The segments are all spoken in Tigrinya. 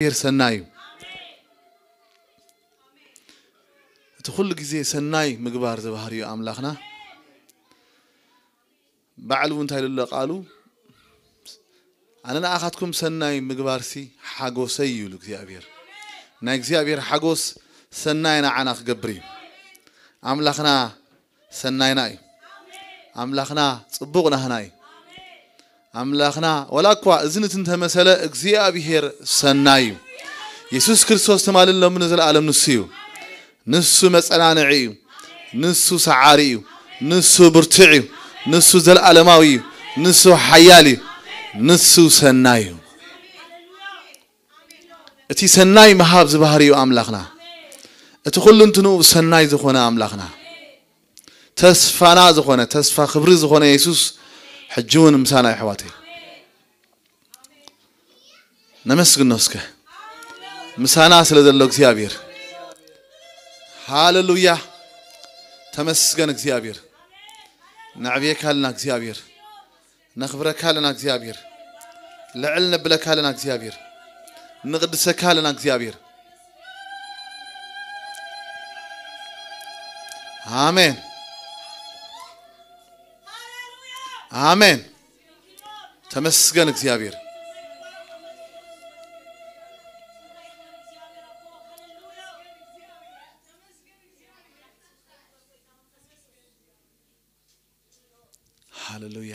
እግዚኣብሔር ሰናይ እዩ። እቲ ኩሉ ግዜ ሰናይ ምግባር ዝባህርዩ ኣምላኽና ባዕሉ እውን እንታይ ኢሉ ኣሎ ቃሉ? ኣነ ንኣኻትኩም ሰናይ ምግባርሲ ሓጎሰይ እዩ ኢሉ እግዚኣብሔር። ናይ እግዚኣብሔር ሓጎስ ሰናይ ንዓና ክገብር እዩ። ኣምላኽና ሰናይና እዩ። ኣምላኽና ጽቡቕ ናህና እዩ። ኣምላኽና ወላ እኳ እዚ ንትንተመሰለ እግዚኣብሔር ሰናይ እዩ። የሱስ ክርስቶስ ትማልን ሎምን ንዘለኣለም ንሱ እዩ። ንሱ መጸናንዒ እዩ። ንሱ ሰዓሪ እዩ። ንሱ ብርቱዕ እዩ። ንሱ ዘለኣለማዊ እዩ። ንሱ ሓያል እዩ። ንሱ ሰናይ እዩ። እቲ ሰናይ ምሃብ ዝባህርዩ ኣምላኽና፣ እቲ ኩሉ እንትንኡ ሰናይ ዝኾነ ኣምላኽና፣ ተስፋና ዝኾነ፣ ተስፋ ክብሪ ዝኾነ የሱስ ሕጂ እውን ምሳና ኣሕዋተይ። ነመስግኖ እስከ ምሳና ስለ ዘሎ እግዚኣብሔር። ሃሌሉያ። ተመስገን እግዚኣብሔር። ነዕብየካ ኣለና እግዚኣብሔር። ነኽብረካ ኣለና እግዚኣብሔር። ልዕል ነብለካ ኣለና እግዚኣብሔር። ንቕድሰካ ኣለና እግዚኣብሔር። ኣሜን። ኣሜን። ተመስገን እግዚኣብሔር። ሃሌሉያ።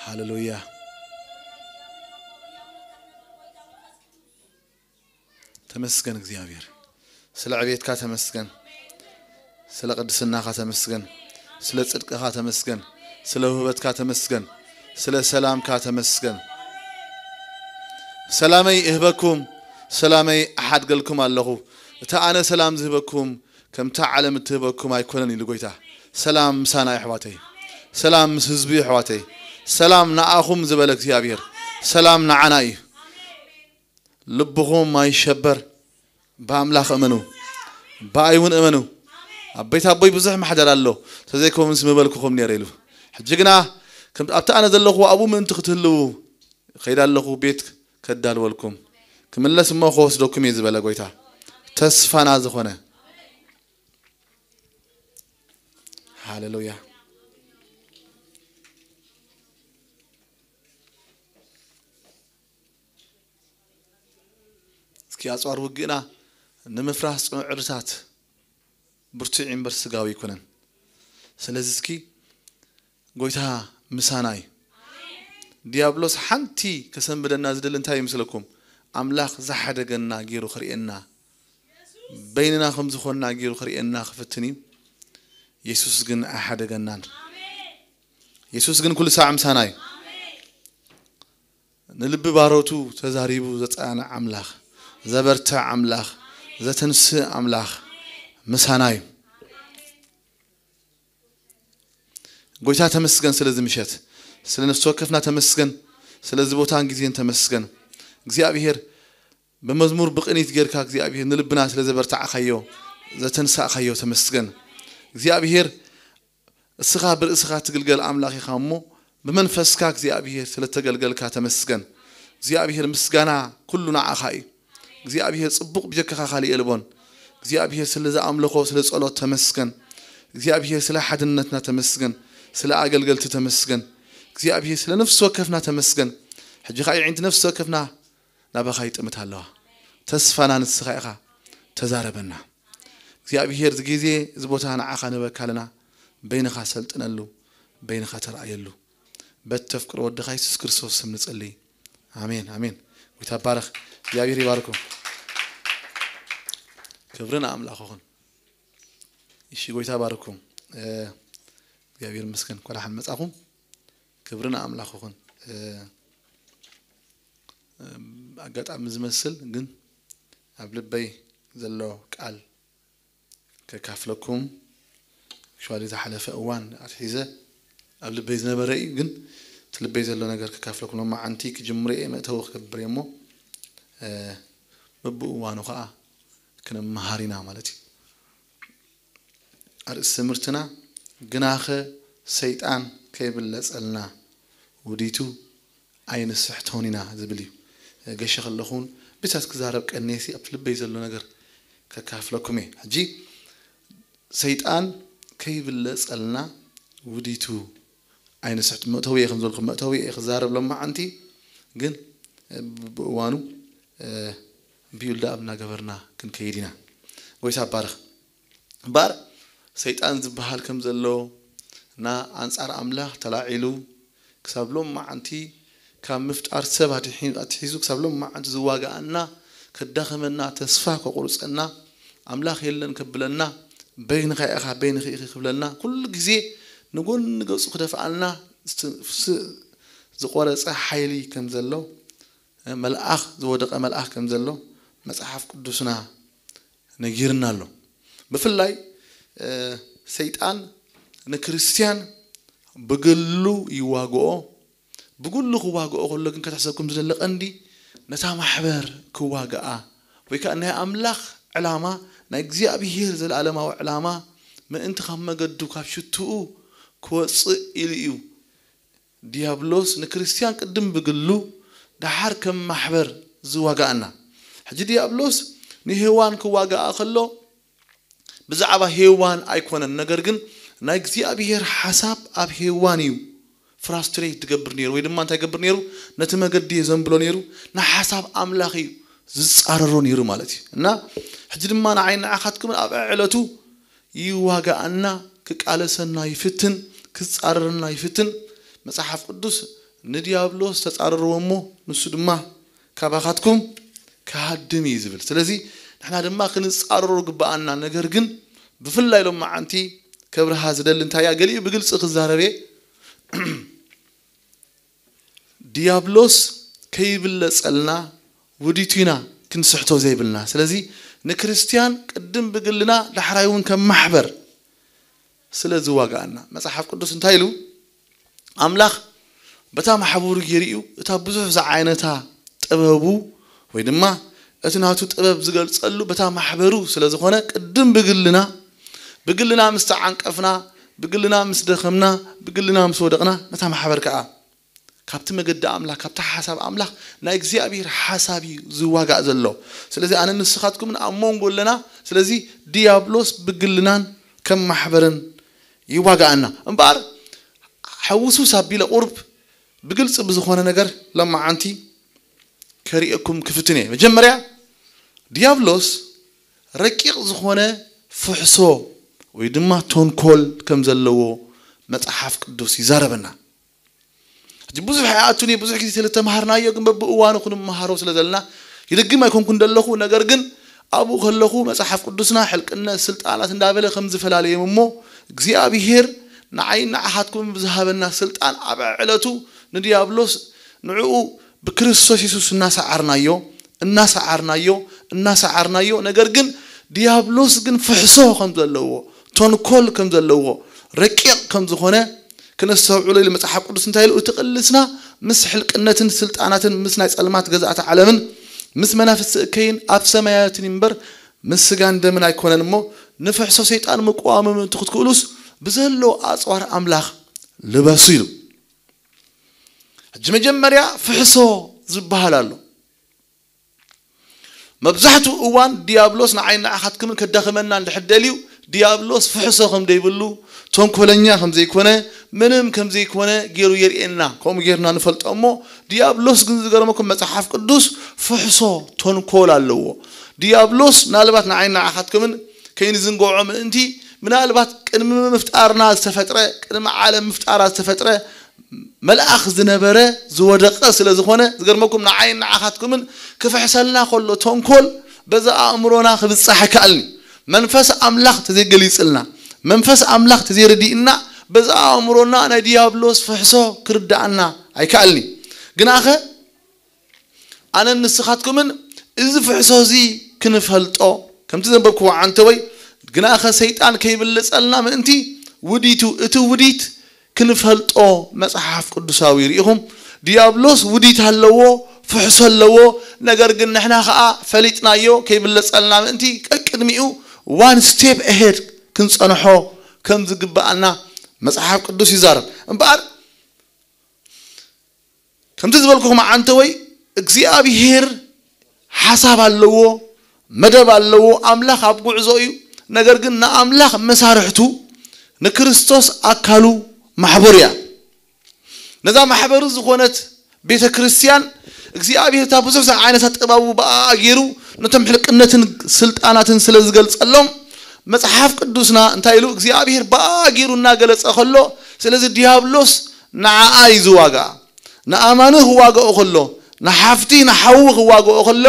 ሃሌሉያ። ተመስገን እግዚኣብሔር። ስለ ዕቤትካ ተመስገን። ስለ ቅድስናኻ ተመስገን። ስለ ጽድቅኻ ተመስገን። ስለ ውህበትካ ተመስገን። ስለ ሰላምካ ተመስገን። ሰላመይ እህበኩም፣ ሰላመይ እሓድገልኩም ኣለኹ። እቲ ኣነ ሰላም ዝህበኩም ከምታ ዓለም እትህበኩም ኣይኮነን ኢሉ ጎይታ። ሰላም ምሳና ኣሕዋተይ። ሰላም ምስ ህዝቢ ኣሕዋተይ። ሰላም ንኣኹም ዝበለ እግዚኣብሔር። ሰላም ንዓና እዩ። ልብኹም ኣይሸበር። ብኣምላኽ እመኑ። ብኣይ እውን እመኑ። ኣቦይ ኣቦይ ብዙሕ ማሕደር ኣሎ። ተዘይከውን ምስ ምበልኩኹም ነይረ ኢሉ። ሕጂ ግና ከም ኣብቲ ኣነ ዘለኹ ኣብኡ ምእንቲ ክትህልዉ ከይዳ ኣለኹ ቤት ከዳልወልኩም። ክምለስ እሞ ክወስደኩም እየ ዝበለ ጎይታ። ተስፋና ዝኾነ። ሃሌሉያ። እስኪ ኣጽዋር ውግእና ንምፍራስ ጽኑዕ ዕርድታት ብርቱዕ እምበር ስጋዊ ኣይኮነን። ስለዚ እስኪ ጎይታ ምሳና እዩ። ዲያብሎስ ሓንቲ ከሰንብደና ዝደሊ እንታይ ይመስለኩም? ኣምላኽ ዝሓደገና ገይሩ ክርእየና፣ በይንና ከም ዝኾንና ገይሩ ክርእየና ክፍትን እዩ። የሱስ ግን ኣይሓደገናን። የሱስ ግን ኩሉ ሳዕ ምሳና እዩ። ንልቢ ባሮቱ ተዛሪቡ ዘጸናንዕ ኣምላኽ፣ ዘበርትዕ ኣምላኽ፣ ዘተንስእ ኣምላኽ ምሳና እዩ። ጎይታ ተመስገን ስለዚ ምሸት፣ ስለ ነፍሲ ወከፍና ተመስገን፣ ስለዚ ቦታን ግዜን ተመስገን። እግዚኣብሔር ብመዝሙር ብቕኒት ጌርካ እግዚኣብሔር ንልብና ስለ ዘበርታዕካዮ፣ ዘተንሳእካዮ ተመስገን። እግዚኣብሔር እስኻ ብርእስኻ ትግልገል ኣምላኽ ኢኻ እሞ ብመንፈስካ እግዚኣብሔር ስለ ተገልገልካ ተመስገን። እግዚኣብሔር ምስጋና ኩሉ ንዓኻ እዩ። እግዚኣብሔር ጽቡቕ ብጀካኻ ካልእ የልቦን። እግዚኣብሔር ስለዚ ኣምልኾ፣ ስለ ጸሎት ተመስገን። እግዚኣብሔር ስለ ሓድነትና ተመስገን። ስለ ኣገልገልቲ ተመስገን። እግዚኣብሔር ስለ ነፍሲ ወከፍና ተመስገን። ሕጂ ኸኣ የዒንቲ ነፍሲ ወከፍና ናባኻ ይጥምታ ኣለዋ። ተስፋና ንስኻ ኢኻ። ተዛረበና። እግዚኣብሔር፣ እዚ ግዜ፣ እዚ ቦታ ንዓኻ ንህበካ ኣለና። በይንኻ ሰልጥነሉ፣ በይንኻ ተራእየሉ። በቲ ተፍቅሮ ወድኻ የሱስ ክርስቶስ ስም ንጽሊ። ኣሜን፣ ኣሜን። ጎይታ ይባረኽ። እግዚኣብሔር ይባርኩም። ክብሪ ንኣምላኽ ይኹን። እሺ፣ ጎይታ ባርኩም። እ፣ እግዚኣብሔር ይመስገን። እንኳዕ ደሓን መጻኹም። ክብሪ ንኣምላኽ ይኹን። እ፣ እ፣ ኣጋጣሚ ዝመስል ግን ኣብ ልበይ ዘሎ ቃል ከካፍለኩም፣ actually ዝሓለፈ እዋን ኣትሒዘ ኣብ ልበይ ዝነበረ እዩ፣ ግን እቲ ልበይ ዘሎ ነገር ከካፍለኩም። ሎማዓንቲ ክጅምር እየ፣ መእተዊ ክገብር እየ እሞ፣ እ፣ በብእዋኑ ኸኣ ክንመሃር ኢና ማለት እዩ። ኣርእስቲ ትምህርትና፣ ግናኸ ሰይጣን ከይብለጸልና ውዲቱ ኣይንስሕቶን ኢና ዝብል እዩ። ገሸ ከለኹን ብቻ ክዛረብ ቀኔሲ ኣብቲ ልበይ ዘሎ ነገር ከካፍለኩም እየ። ሕጂ ሰይጣን ከይብለጸልና ውዲቱ ኣይንስሕት። መእተዊ እየ ከም ዝበልኩም፣ መእተዊ እየ ክዛረብ ሎማዓንቲ፣ ግን ብእዋኑ ቢውልድ ኣፕ እናገበርና ክንከይድ ኢና። ጎይታ ባርኽ። እምበኣር ሰይጣን ዝበሃል ከም ዘሎ እና ኣንጻር ኣምላኽ ተላዒሉ ክሳብ ሎም መዓንቲ ካብ ምፍጣር ሰብ ኣትሒ- ኣትሒዙ ክሳብ ሎም መዓንቲ ዝዋጋኣና፣ ከዳኸመና፣ ተስፋ ከቁርጸና፣ ኣምላኽ የለን ከብለና፣ በይንኻ ኢኻ፣ በይንኺ ኢኺ ክብለና፣ ኩሉ ግዜ ንጎኒ ገጹ ክደፍኣልና ስ- ስ- ዝቆረጸ ሓይሊ ከም ዘሎ፣ መልኣኽ ዝወደቀ መልኣኽ ከም ዘሎ መጽሓፍ ቅዱስና ነጊርና ኣሎ። ብፍላይ ሰይጣን ንክርስትያን ብግሉ ይዋግኦ። ብግሉ ክዋግኦ ከሎ ግን ከተሕሰብኩም ዝደለ ቀንዲ ነታ ማሕበር ክዋግኣ ወይ ከዓ ናይ ኣምላኽ ዕላማ፣ ናይ እግዚኣብሄር ዘለኣለማዊ ዕላማ ምእንቲ ካብ መገዱ ካብ ሽትኡ ክወፅእ ኢሉ እዩ። ዲያብሎስ ንክርስትያን ቅድም ብግሉ ደሓር ከም ማሕበር ዝዋጋኣና። ሕጂ ዲያብሎስ ንሄዋን ክዋጋኣ ከሎ ብዛዕባ ሄዋን ኣይኮነን፣ ነገር ግን ናይ እግዚኣብሄር ሓሳብ ኣብ ሄዋን እዩ ፍራስትሬት ዝገብር ነይሩ፣ ወይ ድማ እንታይ ይገብር ነይሩ? ነቲ መገዲ የዘንብሎ ነይሩ፣ ንሓሳብ ኣምላኽ እዩ ዝጻረሮ ነይሩ ማለት እዩ። እና ሕጂ ድማ ንዓይ ንዓኻትኩምን ኣብ ዕለቱ ይዋጋኣና፣ ክቃለሰና ይፍትን፣ ክጻረረና ይፍትን። መጽሓፍ ቅዱስ ንዲያብሎስ ተጻረርዎ እሞ ንሱ ድማ ካባኻትኩም ክሃድም እዩ ዝብል። ስለዚ ንሕና ድማ ክንጻረሮ ግብኣና። ነገር ግን ብፍላይ ሎም መዓንቲ ከብርሃ ዝደሊ እንታይ እያ? ገሊኡ ብግልጺ ክዛረብ እየ። ዲያብሎስ ከይብለጸልና ውዲቱ ኢና ክንስሕቶ ዘይብልና። ስለዚ ንክርስትያን ቅድም ብግልና ዳሕራይ እውን ከም ማሕበር ስለ ዝዋጋኣና መጽሓፍ ቅዱስ እንታይ ኢሉ? ኣምላኽ በታ ማሕበሩ ገይሩ እዩ። እታ ብዙሕ ዝዓይነታ ጥበቡ ወይ ድማ እቲ ናቱ ጥበብ ዝገልጸሉ በታ ማሕበሩ ስለ ዝኾነ ቅድም ብግልና ብግልና ምስ ተዓንቀፍና ብግልና ምስ ደኸምና ብግልና ምስ ወደቕና ነታ ማሕበር ከዓ ካብቲ መገዲ ኣምላኽ ካብቲ ሓሳብ ኣምላኽ ናይ እግዚኣብሔር ሓሳብ እዩ ዝዋጋእ ዘሎ። ስለዚ ኣነ ንስኻትኩምን ኣብ መንጎ ኣለና። ስለዚ ዲያብሎስ ብግልናን ከም ማሕበርን ይዋጋኣና እምበኣር ሕውሱስ ኣቢለ ቁርብ ብግልፂ ብዝኾነ ነገር ለማዓንቲ ከርእየኩም ክፍትን እየ። መጀመርያ ዲያብሎስ ረቂቕ ዝኾነ ፍሕሶ ወይ ድማ ተንኮል ከም ዘለዎ መጽሓፍ ቅዱስ ይዛረበና። ሕጂ ብዙሕ ኣይኣቱን እየ፣ ብዙሕ ግዜ ስለተምሃርናዮ ግን በብእዋኑ ክንመሃሮ ስለ ዘለና ይድግም ኣይኮንኩን ደለኹ። ነገር ግን ኣብኡ ከለኹ መጽሓፍ ቅዱስና ሕልቅነት ስልጣናት እንዳበለ ከም ዝፈላለዮም እሞ እግዚኣብሄር ንዓይ ንዓኻትኩም ብዝሃበና ስልጣን ኣብ ዕለቱ ንዲያብሎስ ንዕኡ ብክርስቶስ የሱስ እናሰዓርናዮ እናሰዓርናዮ እናሰዓርናዮ። ነገር ግን ዲያብሎስ ግን ፍሕሶ ከም ዘለዎ ተንኮል ከም ዘለዎ ረቂቕ ከም ዝኾነ ክነስተውዕሎ ኢሉ መጽሓፍ ቅዱስ እንታይ ኢሉ? እቲ ቅልስና ምስ ሕልቅነትን ስልጣናትን ምስ ናይ ጸልማት ገዛእቲ ዓለምን ምስ መናፍስቲ እከይን ኣብ ሰማያትን እምበር ምስ ስጋን ደምን ኣይኮነን እሞ ንፍሕሶ ሰይጣን ምቅዋሙ ምእንቲ ክትክእሉስ ብዘሎ ኣጽዋር ኣምላኽ ልበሱ ኢሉ። ሕጂ መጀመርያ ፍሕሶ ዝበሃል ኣሎ። መብዛሕትኡ እዋን ዲያብሎስ ንዓይ ንዓኻትክምን ከዳኸመና እንድሕር ደልዩ ዲያብሎስ ፍሕሶ ከም ዘይብሉ ተንኮለኛ ከም ዘይኮነ ምንም ከም ዘይኮነ ገይሩ የርእየና። ከምኡ ጌርና ንፈልጦ እሞ ዲያብሎስ ግን ዝገርመኩም መጽሓፍ ቅዱስ ፍሕሶ ተንኮል ኣለዎ። ዲያብሎስ ምናልባት ንዓይ ንዓኻትክምን ከይንዝንግዖ ምእንቲ ምናልባት ቅድሚ ምፍጣርና ዝተፈጥረ ቅድሚ ዓለም ምፍጣራ ዝተፈጥረ መልኣኽ ዝነበረ ዝወደቐ ስለ ዝኾነ ዝገርመኩም ንዓይን ንዓኻትኩምን ክፍሕሰልና ከሎ ተንኮል በዛ ኣእምሮና ክብጻሕ ኣይከኣልኒ። መንፈስ ኣምላኽ ተዘይገሊጽልና መንፈስ ኣምላኽ ተዘይረዲእና በዛ ኣእምሮና ናይ ዲያብሎስ ፍሕሶ ክርዳኣና ኣይከኣልኒ። ግናኸ ኣነን ንስኻትኩምን እዚ ፍሕሶ እዚ ክንፈልጦ ከምቲ ዘንበብክዎ ዓንተወይ ግናኸ ሰይጣን ከይብልጸልና ምእንቲ ውዲቱ እቲ ውዲት ክንፈልጦ መጽሓፍ ቅዱሳዊ ርኢኹም። ዲያብሎስ ውዲት ኣለዎ፣ ፍሕሶ ኣለዎ። ነገር ግን ንሕና ኸኣ ፈሊጥናዮ ከይብለጸልና ምእንቲ ቀቅድሚኡ ዋን ስቴፕ ኣሄድ ክንጸንሖ ከም ዝግብኣና መጽሓፍ ቅዱስ ይዛረብ። እምበኣር ከምቲ ዝበልኩኹም ዓንተወይ እግዚኣብሔር ሓሳብ ኣለዎ፣ መደብ ኣለዎ። ኣምላኽ ኣብ ጉዕዞ እዩ። ነገር ግን ንኣምላኽ መሳርሕቱ፣ ንክርስቶስ ኣካሉ ማሕበሩ እያ። ነዛ ማሕበሩ ዝኾነት ቤተ ክርስቲያን እግዚኣብሔር እታ ብዙሕ ዓይነታት ጥበቡ ብኣ ገይሩ ነቶም ሕልቅነትን ስልጣናትን ስለ ዝገልጸሎም፣ መጽሓፍ ቅዱስና እንታይ ኢሉ እግዚኣብሔር ብኣ ገይሩ እናገለጸ ከሎ፣ ስለዚ ዲያብሎስ ንዓኣ እዩ ዝዋጋኣ። ንኣማኒ ክዋግኦ ከሎ፣ ንሓፍቲ ንሓዉ ክዋግኦ ከሎ፣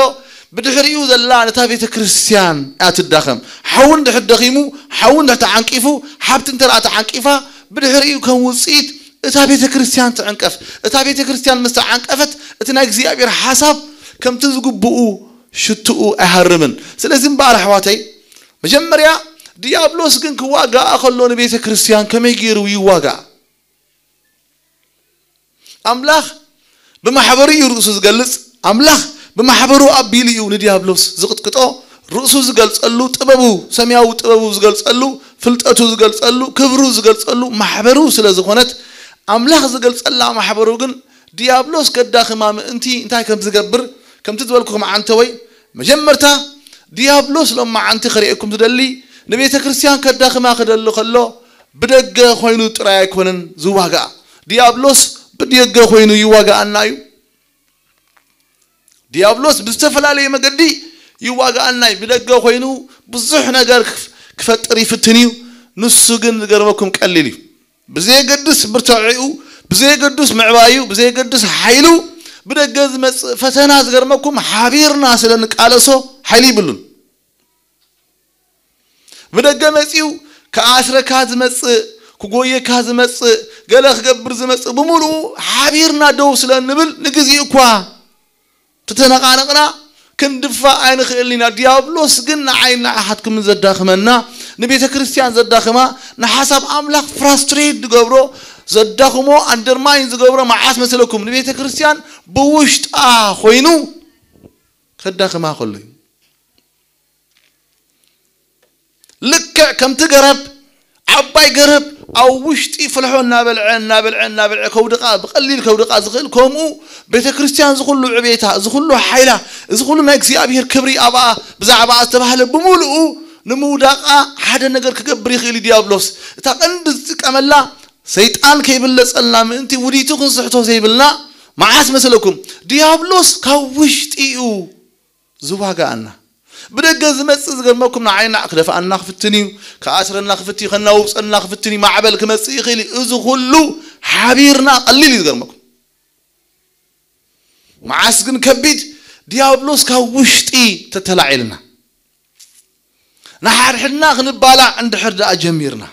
ብድሕሪኡ ዘላ ነታ ቤተ ክርስቲያን እያ ትዳኸም። ሓዉ እንድሕር ደኺሙ፣ ሓዉ እንድሕር ተዓንቂፉ፣ ሓብቲ እንተ ደኣ ተዓንቂፋ፣ ብድሕሪኡ ከም ውፅኢት እታ ቤተ ክርስቲያን ትዕንቀፍ። እታ ቤተ ክርስቲያን ምስ ተዓንቀፈት፣ እቲ ናይ እግዚኣብሔር ሓሳብ ከምቲ ዝግብኡ ሽትኡ ኣይሃርምን። ስለዚ እምበኣር ኣሕዋተይ፣ መጀመርያ ዲያብሎስ ግን ክዋጋኣ ከሎ ንቤተ ክርስቲያን ከመይ ገይሩ ይዋጋኣ? ኣምላኽ ብማሕበሩ እዩ ርእሱ ዝገልጽ። ኣምላኽ ብማሕበሩ ኣቢሉ እዩ ንዲያብሎስ ዝቕጥቅጦ። ርእሱ ዝገልጸሉ ጥበቡ፣ ሰማያዊ ጥበቡ ዝገልጸሉ፣ ፍልጠቱ ዝገልጸሉ፣ ክብሩ ዝገልጸሉ ማሕበሩ ስለ ዝኾነት፣ ኣምላኽ ዝገልጸላ ማሕበሩ ግን ዲያብሎስ ከዳኽማ ምእንቲ እንታይ ከም ዝገብር፣ ከምቲ ዝበልኩኹም ዓንተወይ፣ መጀመርታ ዲያብሎስ ሎማዓንቲ ክርእየኩም ዝደሊ፣ ንቤተ ክርስቲያን ከዳኽማ ክደሊ ከሎ፣ ብደገ ኮይኑ ጥራይ ኣይኮነን ዝዋጋኣ። ዲያብሎስ ብደገ ኮይኑ ይዋጋኣና እዩ። ዲያብሎስ ብዝተፈላለየ መገዲ ይዋጋኣና እዩ። ብደገ ኮይኑ ብዙሕ ነገር ክፍ-፣ ክፈጥር ይፍትን እዩ። ንሱ ግን ዝገርመኩም ቀሊል እዩ። ብዘየገድስ ብርታዒኡ፣ ብዘየገድስ ምዕባዩ፣ ብዘየገድስ ሓይሉ፣ ብደገ ዝመጽእ ፈተና ዝገርመኩም ሓቢርና ስለ ንቃለሶ ሓይሊ ይብሉን። ብደገ መጺኡ ክኣስረካ ዝመጽእ፣ ክጎየካ ዝመጽእ፣ ገለ ክገብር ዝመጽእ ብምሉኡ ሓቢርና ደው ስለ እንብል ንግዜ እኳ ተተነቓነቕና ክንድፋእ ኣይንኽእልን ኢና። ዲያብሎስ ግን ንዓይ ንዓኻትኩምን ዘዳኽመና፣ ንቤተ ክርስቲያን ዘዳኽማ፣ ንሓሳብ ኣምላኽ ፍራስትሬት ዝገብሮ፣ ዘዳኽሞ፣ ኣንደርማይን ዝገብሮ መዓስ መሰለኩም? ንቤተ ክርስቲያን ብውሽጣ ኮይኑ ከዳኽማ ከሎ እዩ። ልክዕ ከምቲ ገረብ፣ ዓባይ ገረብ ኣብ ውሽጢ ፍልሖ እናበልዐ፣ እናበልዐ፣ እናበልዐ ከውድቓ፣ ብቐሊል ከውድቓ ዝኽእል፣ ከምኡ ቤተ ክርስቲያን ዝኹሉ ዕቤታ፣ ዝኹሉ ሓይላ፣ እዚ ኩሉ ናይ እግዚኣብሔር ክብሪ ኣብኣ፣ ብዛዕባኣ ዝተባህለ ብምሉኡ ንምውዳቓ ሓደ ነገር ክገብር ይኽእል እዩ ዲያብሎስ። እታ ቀንዲ ዝጥቀመላ ሰይጣን ከይብለጸልና ምእንቲ ውዲቱ ክንስሕቶ ዘይብልና መዓስ መሰለኩም? ዲያብሎስ ካብ ውሽጢ እዩ ዝዋጋኣና። ብደገ ዝመጽእ ዝገርመኩም ንዓይና ክደፍኣና ክፍትን እዩ፣ ክኣስረና ክፍትን እዩ፣ ከናውጸና ክፍትን እዩ፣ ማዕበል ክመጽእ ይኽእል እዩ። እዚ ኩሉ ሓቢርና ቀሊል እዩ ዝገርመኩም። መዓስ ግን ከቢድ፣ ዲያብሎስ ካብ ውሽጢ ተተላዒልና። ንሓድሕድና ክንባላዕ እንድሕር ደኣ ጀሚርና፣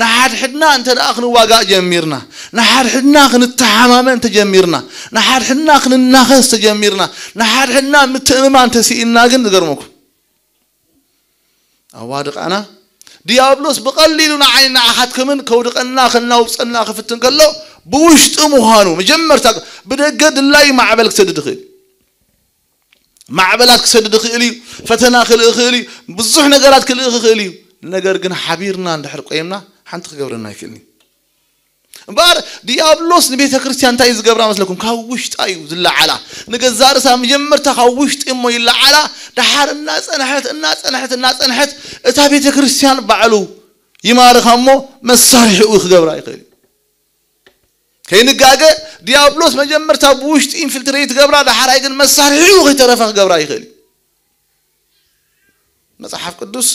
ንሓድሕድና እንተ ደኣ ክንዋጋእ ጀሚርና፣ ንሓድሕድና ክንተሓማመ እንተ ጀሚርና፣ ንሓድሕድና ክንናኸስ ተጀሚርና፣ ንሓድሕድና ምትእምማን ተስኢንና ግን ዝገርመኩም። ኣዋድቓና ዲያብሎስ ብቐሊሉ ንዓይን ንዓኻትኩምን ከውድቐና፣ ከናውጸና ክፍትን ከሎ ብውሽጢ ምዃኑ መጀመርታ ብደገ ድላዩ ማዕበል ክሰድድ ይኽእል። ማዕበላት ክሰድድ ይኽእል እዩ። ፈተና ክልእ ይኽእል እዩ። ብዙሕ ነገራት ክልእ ይኽእል እዩ። ነገር ግን ሓቢርና እንድሕር ቆይምና ሓንቲ ክገብረና ኣይክእልን እዩ። እምበኣር ዲያብሎስ ንቤተ ክርስቲያን እንታይ እዩ ዝገብራ መስለኩም? ካብ ውሽጣ እዩ ዝለዓላ። ንገዛእ ርእሳ መጀመርታ ካብ ውሽጢ እሞ ይለዓላ። ደሓር እናጸንሐት፣ እናጸንሐት፣ እናጸንሐት እታ ቤተ ክርስቲያን ባዕሉ ይማርኻ እሞ መሳርሒኡ ክገብራ ይኽእል እዩ። ከይንጋገ ዲያብሎስ መጀመርታ ብውሽጢ ኢንፊልትሬት ገብራ፣ ደሓራይ ግን መሳርሒኡ ከይተረፈ ክገብራ ይኽእል እዩ። መጽሓፍ ቅዱስ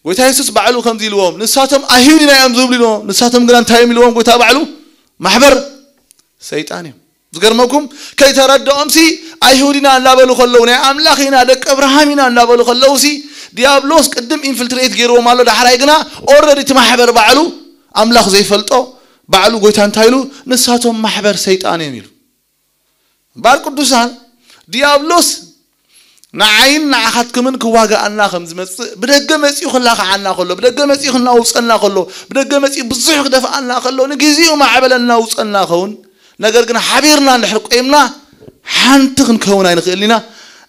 ጎይታ የሱስ ባዕሉ ከምዚ ኢልዎም፣ ንሳቶም ኣይሁድ ኢና እዮም ዝብሉ ኢልዎም፣ ንሳቶም ግና እንታይ እዮም ኢልዎም? ጎይታ ባዕሉ ማሕበር ሰይጣን እዮም። ዝገርመኩም ከይተረድኦምሲ ኣይሁድ ኢና እናበሉ ከለዉ፣ ናይ ኣምላኽ ኢና፣ ደቂ እብርሃም ኢና እናበሉ ከለዉሲ፣ ዲያብሎስ ቅድም ኢንፊልትሬት ገይርዎም ኣሎ። ዳሕራይ ግና ኦረዲ እቲ ማሕበር ባዕሉ ኣምላኽ ዘይፈልጦ ባዕሉ ጎይታ እንታይ ኢሉ? ንሳቶም ማሕበር ሰይጣን እዮም ኢሉ። እምበኣር ቅዱሳን፣ ዲያብሎስ ንዓይን ንዓኻትኩምን ክዋግኣና ከም ዝመጽእ፣ ብደገ መጺኡ ክላኽዓና ከሎ፣ ብደገ መጺኡ ክናውጸና ከሎ፣ ብደገ መጺኡ ብዙሕ ክደፍኣና ከሎ፣ ንግዜኡ ማዕበል እናውጸና ኸውን። ነገር ግን ሓቢርና እንድሕር ቆይምና ሓንቲ ክንከውን ኣይንኽእልን ኢና።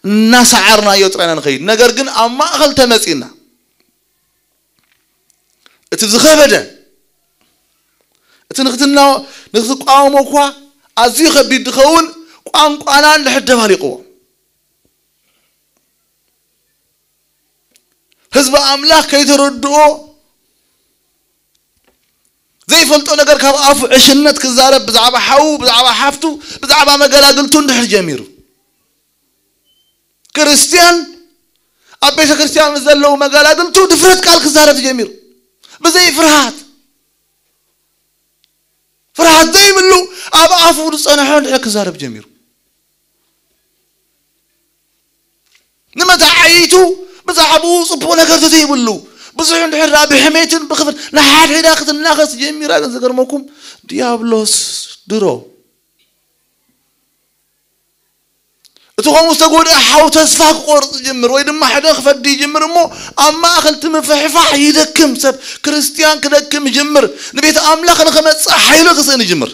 እናሰዓርናዮ ጥራይ ኢና ንኸይድ። ነገር ግን ኣብ ማእኸል ተመጺእና እቲ ዝኸበደ፣ እቲ ንክትና-፣ ንክትቃወሞ እኳ ኣዝዩ ከቢድ ዝኸውን፣ ቋንቋና እንድሕር ደባሊቕዎ፣ ህዝቢ ኣምላኽ ከይተረድኦ፣ ዘይፈልጦ ነገር ካብ ኣፉ ዕሽነት ክዛረብ፣ ብዛዕባ ሓዉ፣ ብዛዕባ ሓፍቱ፣ ብዛዕባ መገላግልቱ እንድሕር ጀሚሩ፣ ክርስትያን ኣብ ቤተ ክርስትያን ምስ ዘለዉ መገላግልቱ ድፍረት ቃል ክዛረብ ጀሚሩ፣ ብዘይ ፍርሃት፣ ፍርሃት ዘይብሉ፣ ኣብ ኣፉ ዝጸንሖ እንድሕር ክዛረብ ጀሚሩ፣ ንመተዓይቱ ብዛዕባኡ ጽቡቕ ነገር ተዘይብሉ፣ ብዙሕ እንድሕር ደኣ ብሕሜትን ብኽፍል ንሓድሕዳ ክትናኸስ ጀሚራ። ግን ዝገርመኩም፣ ዲያብሎስ ድሮ እቲ ከምኡ ዝተጎድአ ሓው ተስፋ ክቆርጽ ይጅምር፣ ወይ ድማ ሕደ ክፈዲ ይጅምር እሞ፣ ኣብ ማእከል እቲ ምፍሕፋሕ ይደክም። ሰብ ክርስትያን ክደክም ይጅምር፣ ንቤት ኣምላኽ ንኸመጽእ ሓይሉ ክስእን ይጅምር።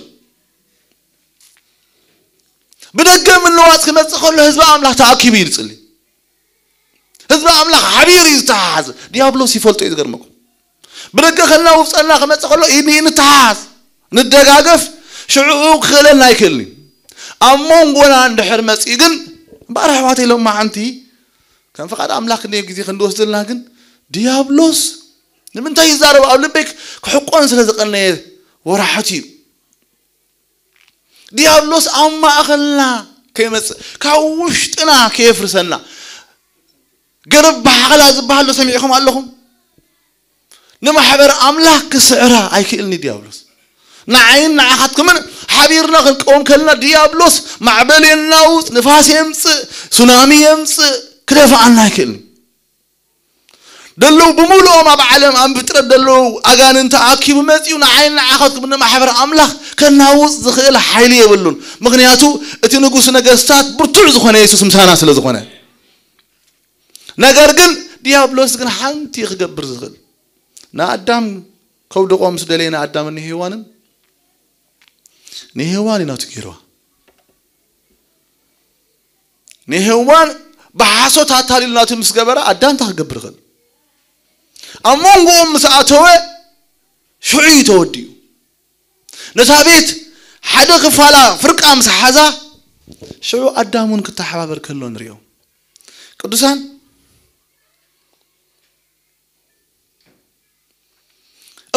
ብደገ ምልዋጥ ክመጽእ ከሎ ህዝቢ ኣምላኽ ተኣኪቡ እዩ ዝጽሊ። ህዝቢ ኣምላኽ ሓቢሩ እዩ ዝተሓሓዝ። ዲያብሎስ ይፈልጦ እዩ፣ ዝገርመኩም። ብደገ ከናውፍ ጸና ክመጽእ ከሎ፣ ኢድ ንኢድ ንተሓሓዝ፣ ንደጋገፍ፣ ሽዕኡ ክኽእለና ኣይክእልን እዩ። ኣብ መንጎና እንድሕር መጺኡ ግን፣ እምበኣር ኣሕዋተይ፣ ሎማዓንቲ ከም ፍቓድ ኣምላኽ ክንደይ ግዜ ክንድወስደልና ግን፣ ዲያብሎስ ንምንታይ ይዛረብ? ኣብ ልበይ ክሕቆን ስለ ዝቐነየ ወራሕት እዩ። ዲያብሎስ ኣብ ማእኸልና ከይመጽእ፣ ካብ ውሽጥና ከየፍርሰና። ገረብ ባሕኸላ ዝበሃል ዶ ሰሚዕኹም ኣለኹም? ንማሕበር ኣምላኽ ክስዕራ ኣይክእልን እዩ ዲያብሎስ። ንዓይን ንዓኻትኩምን ሓቢርና ክንቀውም ከለና፣ ዲያብሎስ ማዕበል የናውጽ፣ ንፋስ የምጽእ፣ ሱናሚ የምጽእ፣ ክደፍኣና ኣይክእልን። ደለዉ ብምሉኦም ኣብ ዓለም ኣብ ፍጥረት ደለዉ ኣጋንንቲ ኣኪቡ መጺኡ ንዓይን ንዓኻትኩም ንማሕበር ኣምላኽ ከናውጽ ዝኽእል ሓይሊ የብሉን። ምኽንያቱ እቲ ንጉስ ነገስታት ብርቱዕ ዝኾነ የሱስ ምሳና ስለ ዝኾነ። ነገር ግን ዲያብሎስ ግን ሓንቲ ክገብር ዝኽእል፣ ንኣዳም ከውድቖ ምስ ደለየ፣ ንኣዳምን ንሄዋንን፣ ንሄዋን እዩ ናቱ ገይርዋ። ንሄዋን ብሓሶት ኣታሊሉ ናቱ ምስ ገበረ፣ ኣዳም እንታይ ክገብር ይኽእል? ኣብ መንጎኦም ምስ ኣተወ፣ ሽዑ እዩ ተወዲኡ። ነታ ቤት ሓደ ክፋላ ፍርቃ ምስ ሓዛ፣ ሽዑ ኣዳም እውን ክተሓባበር ከሎ ንሪኦ። ቅዱሳን፣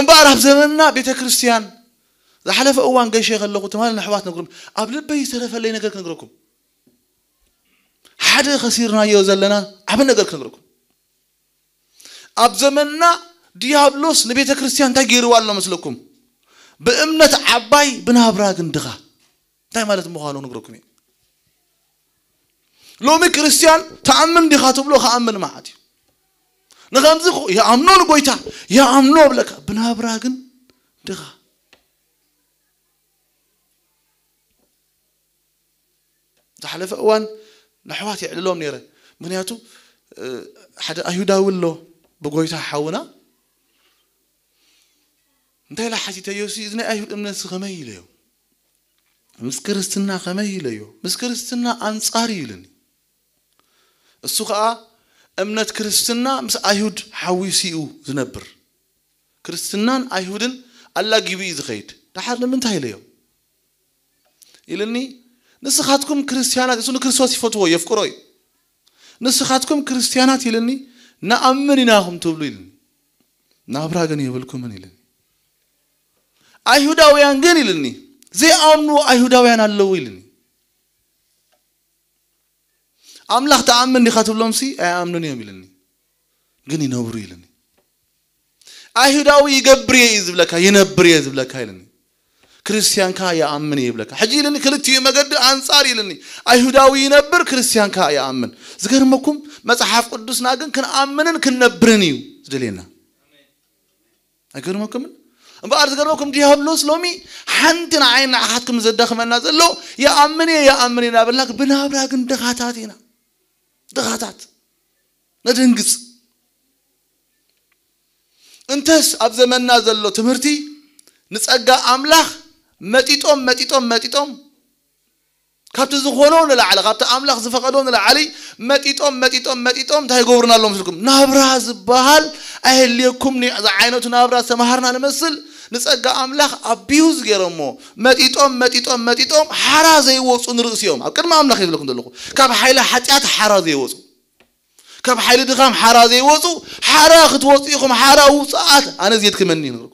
እምበኣር ኣብ ዘመንና ቤተ ክርስቲያን፣ ዝሓለፈ እዋን ገሸ ከለኹ ትማሊ ንኣሕዋት ነግሮም፣ ኣብ ልበይ ዝተረፈለይ ነገር ክነግረኩም። ሓደ ከሲርናዮ ዘለና ዓቢ ነገር ክነግረኩም። ኣብ ዘመንና ዲያብሎስ ንቤተ ክርስቲያን እንታይ ገይርዋ ኣሎ መስለኩም? ብእምነት ዓባይ፣ ብናብራ ግን ድኻ። እንታይ ማለት ምዃኑ ነግረኩም እየ። ሎሚ ክርስቲያን ትኣምን ዲኻ ትብሎ፣ ክኣምን መዓት እዩ። ንኸምዚ ኹ-፣ ይኣምኖ ንጎይታ፣ ይኣምኖ እብለካ፣ ብናብራ ግን ድኻ። ዝሓለፈ እዋን ንኣሕዋት የዕልሎም ነይረ። ምኽንያቱ፣ እ፣ ሓደ ኣይሁዳዊ ኣሎ ብጎይታ ሓውና። እንታይ ኢላ ሓቲተዮ ሲ፣ "እዚ ናይ ኣይሁድ እምነትሲ ከመይ?" ኢለዮ። "ምስ ክርስትና ከመይ?" ኢለዮ። "ምስ ክርስትና ኣንጻር እዩ" ኢሉኒ። እሱ ኸኣ እምነት ክርስትና ምስ ኣይሁድ ሓዊሱ እዩ ዝነብር። ክርስትናን ኣይሁድን ኣላጊቡ እዩ ዝኸይድ። ደሓር ንምንታይ ኢለዮ? ኢልኒ፣ "ንስኻትኩም ክርስትያናት"፣ እሱ ንክርስቶስ ይፈትዎ፣ የፍቅሮ እዩ። "ንስኻትኩም ክርስትያናት" ኢልኒ፣ "ንኣምን ኢና ኢኹም ትብሉ" ኢልኒ። "ናብራ ግን የብልኩምን" ኢልኒ። "ኣይሁዳውያን ግን" ኢልኒ፣ "ዘይኣምኑ ኣይሁዳውያን ኣለዉ" ኢልኒ። "ኣምላኽ ትኣምን ዲኻ?" ትብሎምሲ "ኣይኣምኑን እዮም" ኢልኒ። "ግን ይነብሩ" ኢልኒ። "ኣይሁዳዊ ይገብር እየ" እዩ ዝብለካ፣ "ይነብር እየ" ዝብለካ ኢልኒ። "ክርስትያን ከኣ ይኣምን እየ" ይብለካ። ሕጂ ኢልኒ፣ ክልቲኡ መገዲ ኣንጻር ኢልኒ። ኣይሁዳዊ ይነብር፣ ክርስትያን ከኣ ይኣምን። ዝገርመኩም፣ መጽሓፍ ቅዱስና ግን ክንኣምንን ክንነብርን እዩ ዝደልየና። ኣይገርመኩምን? እምበኣር ዝገርመኩም፣ ዲያብሎስ ሎሚ ሓንቲ ንዓይን ንዓኻትኩም ዘዳኽመና ዘሎ፣ "ይኣምን እየ፣ ይኣምን እየ" እናበልና፣ ብናብራ ግን ድኻታት ኢና። ድኻታት። ነደንግጽ። እንተስ ኣብ ዘመንና ዘሎ ትምህርቲ ንጸጋ ኣምላኽ መጢጦም፣ መጢጦም፣ መጢጦም፣ ካብቲ ዝኾኖ ንላዕሊ፣ ካብቲ ኣምላኽ ዝፈቐዶ ንላዕሊ መጢጦም፣ መጢጦም፣ መጢጦም እንታይ ይገብሩና ኣለዉ መስልኩም? ናብራ ዝበሃል ኣየድልየኩም፣ ኒ-፣ ዝዓይነቱ ናብራ ዝተምሃርና ንመስል፣ ንጸጋ ኣምላኽ ኣቢዩዝ ገይሮሞ፣ መጢጦም መጢጦም መጢጦም ሓራ ዘይወፁ ንርእሲ እዮም። ኣብ ቅድሚ ኣምላኽ ይብለኩም ዘለኹ፣ ካብ ሓይሊ ሓጢኣት ሓራ ዘይወፁ፣ ካብ ሓይሊ ድኻም ሓራ ዘይወፁ፣ ሓራ ክትወፁ ኢኹም። ሓራ ውፅኣት ኣነ ዝየድክመኒ ይነግርኩም።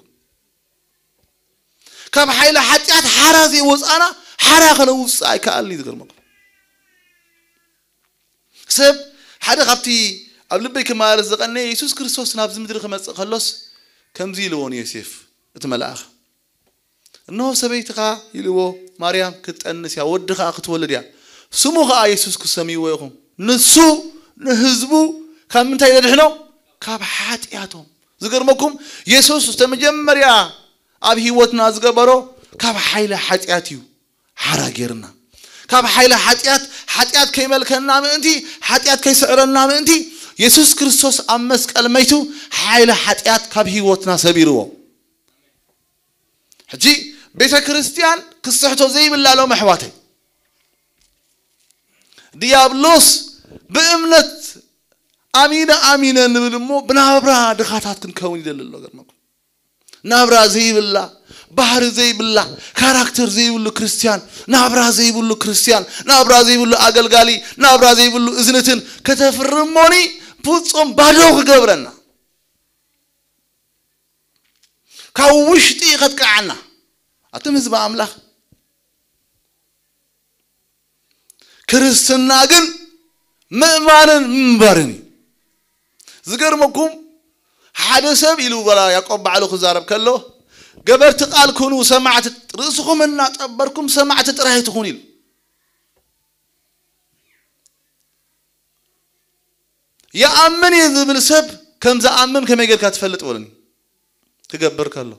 ካብ ሓይሊ ሓጢኣት ሓራ ዘይወፃና ሓራ ከነውፅእ ኣይከኣልን እዩ። ዝገርመኩም ሰብ ሓደ ካብቲ ኣብ ልበይ ክመላለስ ዝቐነየ፣ የሱስ ክርስቶስ ናብዚ ምድሪ ክመጽእ ከሎስ ከምዚ ኢልዎ ንዮሴፍ እቲ መልኣኽ፣ "እንሆ ሰበይትኻ" ኢልዎ፣ "ማርያም ክትጠንስ እያ፣ ወዲ ኸኣ ክትወልድ እያ፣ ስሙ ኸኣ የሱስ ክትሰምይዎ ኢኹም። ንሱ ንህዝቡ ካብ ምንታይ ዘድሕኖም? ካብ ሓጢኣቶም።" ዝገርመኩም የሱስ እቲ መጀመርያ ኣብ ህይወትና ዝገበሮ ካብ ሓይሊ ሓጢኣት እዩ ሓራ ጌርና። ካብ ሓይሊ ሓጢኣት፣ ሓጢኣት ከይመልከና ምእንቲ፣ ሓጢኣት ከይስዕረና ምእንቲ፣ የሱስ ክርስቶስ ኣብ መስቀል መይቱ ሓይሊ ሓጢኣት ካብ ህይወትና ሰቢርዎ። ሕጂ ቤተ ክርስቲያን ክስሕቶ ዘይብላ ሎም ኣሕዋተይ፣ ዲያብሎስ ብእምነት ኣሚነ ኣሚነ ንብል እሞ ብናብራ ድኻታት ክንከውን ይደሊ ኣሎ። ገርመኩም ናብራ ዘይብላ፣ ባህሪ ዘይብላ፣ ካራክተር ዘይብሉ ክርስቲያን፣ ናብራ ዘይብሉ ክርስቲያን፣ ናብራ ዘይብሉ ኣገልጋሊ፣ ናብራ ዘይብሉ እዝንትን ከተፍርሞኒ ፍጹም ባዶ ክገብረና፣ ካብ ውሽጢ ከጥቅዓና። ኣቱም ህዝቢ ኣምላኽ፣ ክርስትና ግን ምእማንን ምንባርን እዩ። ዝገርመኩም ሓደ ሰብ ኢሉ፣ በላ ያዕቆብ ባዕሉ ክዛረብ ከሎ፣ "ገበርቲ ቃል ኩኑ ሰማዕቲ፣ ርእስኹም እናጠበርኩም ሰማዕቲ ጥራይ ትኹን" ኢሉ። "ይኣምን እየ" ዝብል ሰብ ከም ዝኣምን ከመይ ጌርካ ትፈልጥ? በሉኒ። ክገብር ከሎ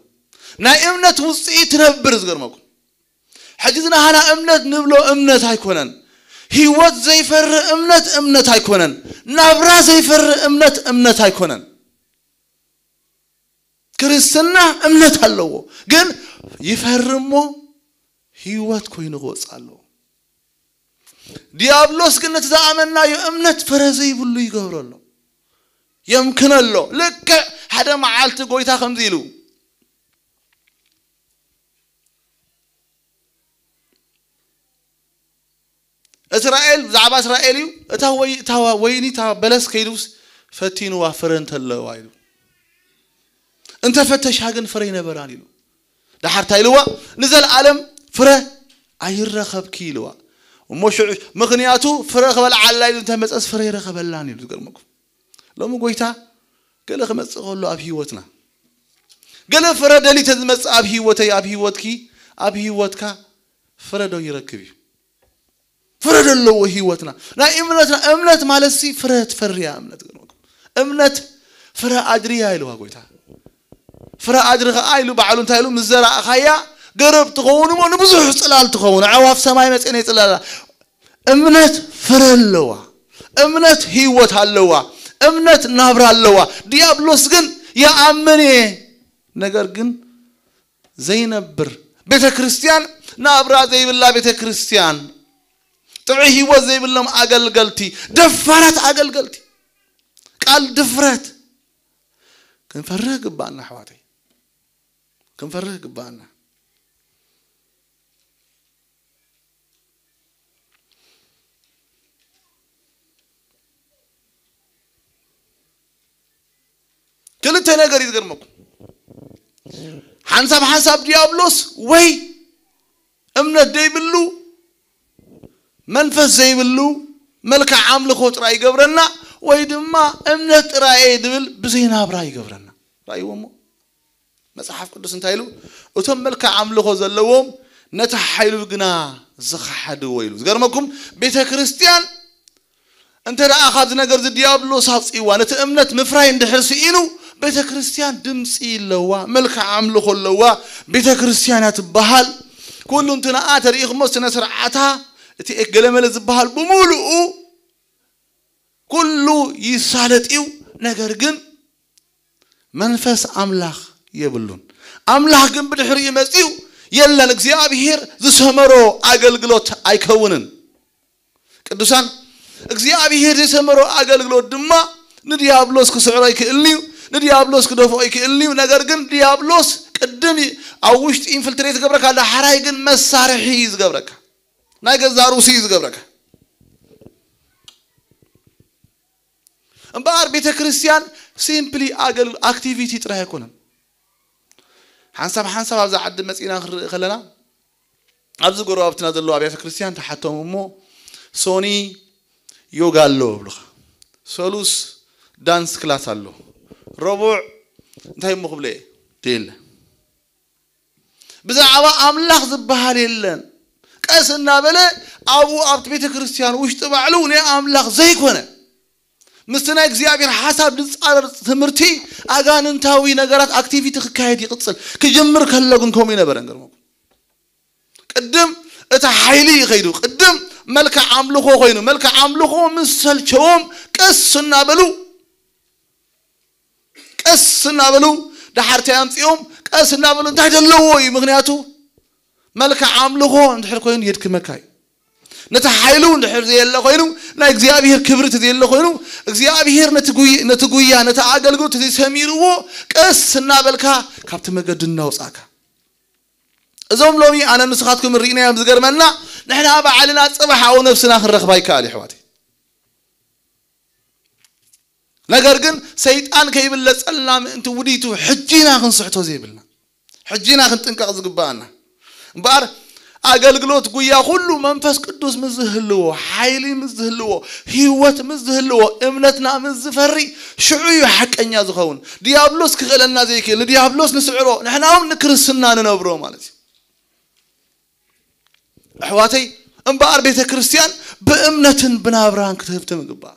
ናይ እምነት ውፅኢት ትነብር። ዝገርመኩም ሕጂ ዝናሃና እምነት ንብሎ እምነት ኣይኮነን። ህይወት ዘይፈሪ እምነት እምነት ኣይኮነን። ናብራ ዘይፈሪ እምነት እምነት ኣይኮነን። ክርስትና እምነት ኣለዎ፣ ግን ይፈሪ እሞ ህይወት ኮይኑ ክወፅእ ኣለዎ። ዲያብሎስ ግን ነቲ ዝኣመናዮ እምነት ፍረ ዘይብሉ ይገብሮ ኣሎ፣ የምክነ ኣሎ። ልክዕ ሓደ መዓልቲ ጎይታ ከምዚ ኢሉ፣ እስራኤል፣ ብዛዕባ እስራኤል እዩ፣ እታ ወይ-፣ እታ ወይኒ፣ እታ በለስ ከይዱስ ፈቲንዋ፣ ፍረ እንተለዋ ኢሉ። እንተፈተሻ ግን ፍረ ይነበራን ኢሉ። ደሓር እንታይ ኢልዋ? "ንዘለኣለም ፍረ ኣይረኸብኪ" ኢልዋ። እሞ ሽዑ፣ ምኽንያቱ ፍረ ክበልዓላ ኢሉ እንተመጸስ ፍረ ይረኸበላን ኢሉ። ዝገርመኩም ሎሚ ጎይታ ገለ ክመጽእ ከሎ ኣብ ህይወትና፣ ገለ ፍረ ደልዩ ተዝመጽእ ኣብ ህይወተይ፣ ኣብ ህይወትኪ፣ ኣብ ህይወትካ ፍረ ዶ ይረክብ እዩ? ፍረ ዶ ኣለዎ ህይወትና? ናይ እምነትና፣ እምነት ማለት ሲ ፍረ ትፈርያ እምነት። እምነት ፍረ ኣድርያ ኢልዋ ጎይታ። ፍረ ኣድሪ ኸዓ ኢሉ ባዕሉ እንታይ ኢሉ? "ምስ ዘራእኻያ ገረብ ትኸውን እሞ ንብዙሕ ጽላል ትኸውን፣ ኣዕዋፍ ሰማይ መጺኤን የጽላላ።" እምነት ፍረ ኣለዋ። እምነት ህይወት ኣለዋ። እምነት ናብራ ኣለዋ። ዲያብሎስ ግን "ይኣምን እየ" ነገር ግን ዘይነብር፣ ቤተ ክርስቲያን ናብራ ዘይብላ ቤተ ክርስቲያን፣ ጥዑይ ህይወት ዘይብሎም ኣገልገልቲ፣ ደፋራት ኣገልገልቲ፣ ቃል ድፍረት። ክንፈርህ ግባኣና ኣሕዋተይ፣ ክንፈርህ ግባኣና። ክልተ ነገር እዩ ዝገርመኩም። ሓንሳብ ሓንሳብ ዲያብሎስ ወይ እምነት ዘይብሉ፣ መንፈስ ዘይብሉ፣ መልክዕ ኣምልኾ ጥራይ ይገብረና፣ ወይ ድማ እምነት ጥራይ እየ ዝብል ብዘይናብራ ይገብረና። ራእይዎ እሞ መጽሓፍ ቅዱስ እንታይ ኢሉ? "እቶም መልክዕ ኣምልኾ ዘለዎም ነቲ ሓይሉ ግና ዝኸሓድዎ" ኢሉ። ዝገርመኩም፣ ቤተ ክርስቲያን እንተ ደኣ ካብዚ ነገር እዚ ዲያብሎስ ኣውጺእዋ፣ ነቲ እምነት ምፍራይ እንድሕር ስኢኑ፣ ቤተ ክርስቲያን ድምጺ ኣለዋ፣ መልክዕ ኣምልኾ ኣለዋ፣ ቤተ ክርስቲያን እያ ትበሃል። ኩሉ እንትንኣ ተሪኢኹሞ ስነ ስርዓታ፣ እቲ ገለመለ ዝበሃል ብምሉኡ ኩሉ ይሳለጥ እዩ። ነገር ግን መንፈስ ኣምላኽ የብሉን። ኣምላኽ ግን ብድሕሪኡ መጺኡ የለን። እግዚኣብሔር ዝሰመሮ ኣገልግሎት ኣይከውንን። ቅዱሳን፣ እግዚኣብሔር ዝሰመሮ ኣገልግሎት ድማ ንዲያብሎስ ክስዕሮ ይክእልን እዩ፣ ንዲያብሎስ ክደፍኦ ይክእልን እዩ። ነገር ግን ዲያብሎስ ቅድም ኣብ ውሽጢ ኢንፍልትሬት ዝገብረካ፣ ዳሕራይ ግን መሳርሒ እዩ ዝገብረካ። ናይ ገዛ ሩሲ እዩ ዝገብረካ። እምበኣር ቤተ ክርስቲያን ሲምፕሊ ኣገል ኣክቲቪቲ ጥራይ ኣይኮነን። ሓንሳብ ሓንሳብ ኣብዛ ዓዲ መጺና ክንርኢ ከለና፣ ኣብዚ ጎረባብትና ዘለዉ ኣብያተ ክርስቲያን ተሓቶም እሞ፣ ሶኒ ዮጋ ኣሎ ይብሉኻ፣ ሰሉስ ዳንስ ክላስ ኣሎ፣ ረቡዕ እንታይ እሞ ክብለ እየ? የለ። ብዛዕባ ኣምላኽ ዝበሃል የለን። ቀስ እናበለ ኣብኡ ኣብቲ ቤተ ክርስቲያን ውሽጢ ባዕሉ ናይ ኣምላኽ ዘይኮነ፣ ምስቲ ናይ እግዚኣብሔር ሓሳብ ዝጻረር ትምህርቲ፣ ኣጋንንታዊ ነገራት፣ ኣክቲቪቲ ክካየድ ይቕጽል። ክጅምር ከሎ ግን ከምኡ ይነበረን። ገርመኩም፣ ቅድም እቲ ሓይሊ ይኸይዱ፣ ቅድም መልክዕ ኣምልኾ ኮይኑ፣ መልክዕ ኣምልኾ ምስ ሰልቸዎም፣ ቀስ እናበሉ፣ ቀስ እናበሉ፣ ዳሓርቲ ኣምጺኦም ቀስ እናበሉ፣ እንታይ ዘለዎ እዩ? ምኽንያቱ፣ መልክዕ ኣምልኾ እንድሕር ኮይኑ የድክመካ እዩ። ነቲ ሓይሉ እንድሕር ዘየለ ኮይኑ፣ ናይ እግዚኣብሔር ክብሪ እቲ ዘየለ ኮይኑ፣ እግዚኣብሔር ነቲ ጉይ-፣ ነቲ ጉያ፣ ነቲ ኣገልግሎት እቲ ሰሚርዎ፣ ቀስ እናበልካ ካብቲ መገዲ እናውጻእካ። እዞም ሎሚ ኣነ ንስኻትኩም ርኢናዮም ዝገርመና፣ ንሕና ባዕልና ጽባሕ ኣብኡ ነብስና ክንረኽባ ይከኣል እዩ፣ ኣሕዋተይ። ነገር ግን ሰይጣን ከይብለጸልና ምእንቲ ውዲቱ ሕጂና ክንስሕቶ ዘይብልና፣ ሕጂና ክንጥንቀቕ ዝግባኣና። እምበኣር ኣገልግሎት ጉያ ኩሉ መንፈስ ቅዱስ ምስ ዝህልዎ፣ ሓይሊ ምስ ዝህልዎ፣ ህይወት ምስ ዝህልዎ፣ እምነትና ምስ ዝፈሪ፣ ሽዑ እዩ ሓቀኛ ዝኸውን። ዲያብሎስ ክኽእለና ዘይክእል፣ ንዲያብሎስ ንስዕሮ፣ ንሕና እውን ንክርስትና ንነብሮ ማለት እዩ። ኣሕዋተይ፣ እምበኣር ቤተ ክርስቲያን ብእምነትን ብናብራን ክትህብትም ይግባኣ።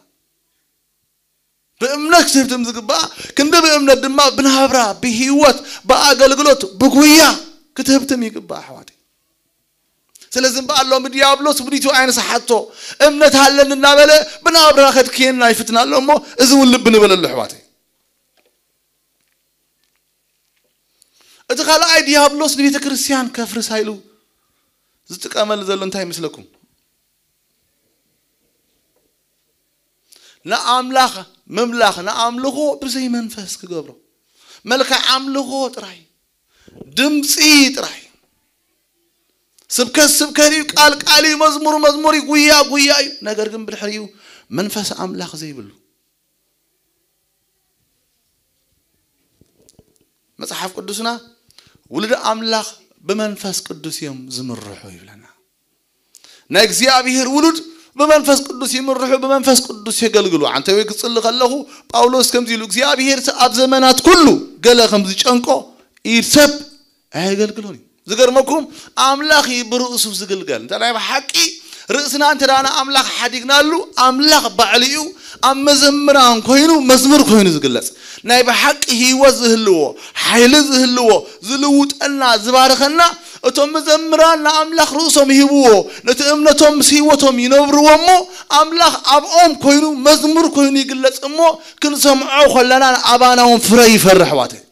ብእምነት ክትህብትም ዝግባኣ፣ ክንዲ ብእምነት ድማ ብናብራ፣ ብህይወት፣ ብኣገልግሎት፣ ብጉያ ክትህብትም ይግባኣ፣ ኣሕዋተይ። ስለዚ እምበኣር ሎሚ ዲያብሎስ ውዲቱ ኣይንስሓቶ፣ እምነት ኣለኒ እናበለ ብናብራ ከድክየና ይፍትና ኣሎ እሞ፣ እዚ እውን ልቢ ንበለሉ፣ ኣሕዋተይ። እቲ ካልኣይ ዲያብሎስ ንቤተ ክርስቲያን ከፍርሳ ኢሉ ዝጥቀመሉ ዘሎ እንታይ ይመስለኩም? ንኣምላኽ ምምላኽ፣ ንኣምልኾ ብዘይ መንፈስ ክገብሮ፣ መልክዕ ኣምልኾ ጥራይ፣ ድምፂ ጥራይ። ስብከት ስብከት እዩ፣ ቃል ቃል እዩ፣ መዝሙር መዝሙር እዩ፣ ጉያ ጉያ እዩ። ነገር ግን ብድሕሪኡ መንፈስ ኣምላኽ ዘይብሉ። መጽሓፍ ቅዱስና፣ ውሉድ ኣምላኽ ብመንፈስ ቅዱስ እዮም ዝምርሑ ይብለና። ናይ እግዚኣብሔር ውሉድ ብመንፈስ ቅዱስ ይምርሑ፣ ብመንፈስ ቅዱስ የገልግሉ። ዓንተወይ ክጽሊ ከለኹ፣ ጳውሎስ ከምዚ ኢሉ፣ እግዚኣብሔር ኣብ ዘመናት ኩሉ ገለ ከም ዝጨንቆ ኢድ ሰብ ኣየገልግሎን እዩ። ዝገርመኩም፣ ኣምላኽ እዩ ብርእሱ ዝግልገል። እንተ ናይ ብሓቂ ርእስና እንተ ደኣ ንኣምላኽ ሓዲግናሉ፣ ኣምላኽ ባዕሉ እዩ ኣብ መዘምራን ኮይኑ፣ መዝሙር ኮይኑ ዝግለጽ። ናይ ብሓቂ ህይወት ዝህልዎ፣ ሓይሊ ዝህልዎ፣ ዝልውጠና፣ ዝባርኸና፣ እቶም መዘምራን ንኣምላኽ ርእሶም ይህብዎ፣ ነቲ እምነቶም ምስ ህይወቶም ይነብርዎ እሞ፣ ኣምላኽ ኣብኦም ኮይኑ፣ መዝሙር ኮይኑ ይግለጽ እሞ፣ ክንሰምዖ ከለና ንኣባና እውን ፍረ ይፈሪ፣ ኣሕዋተይ።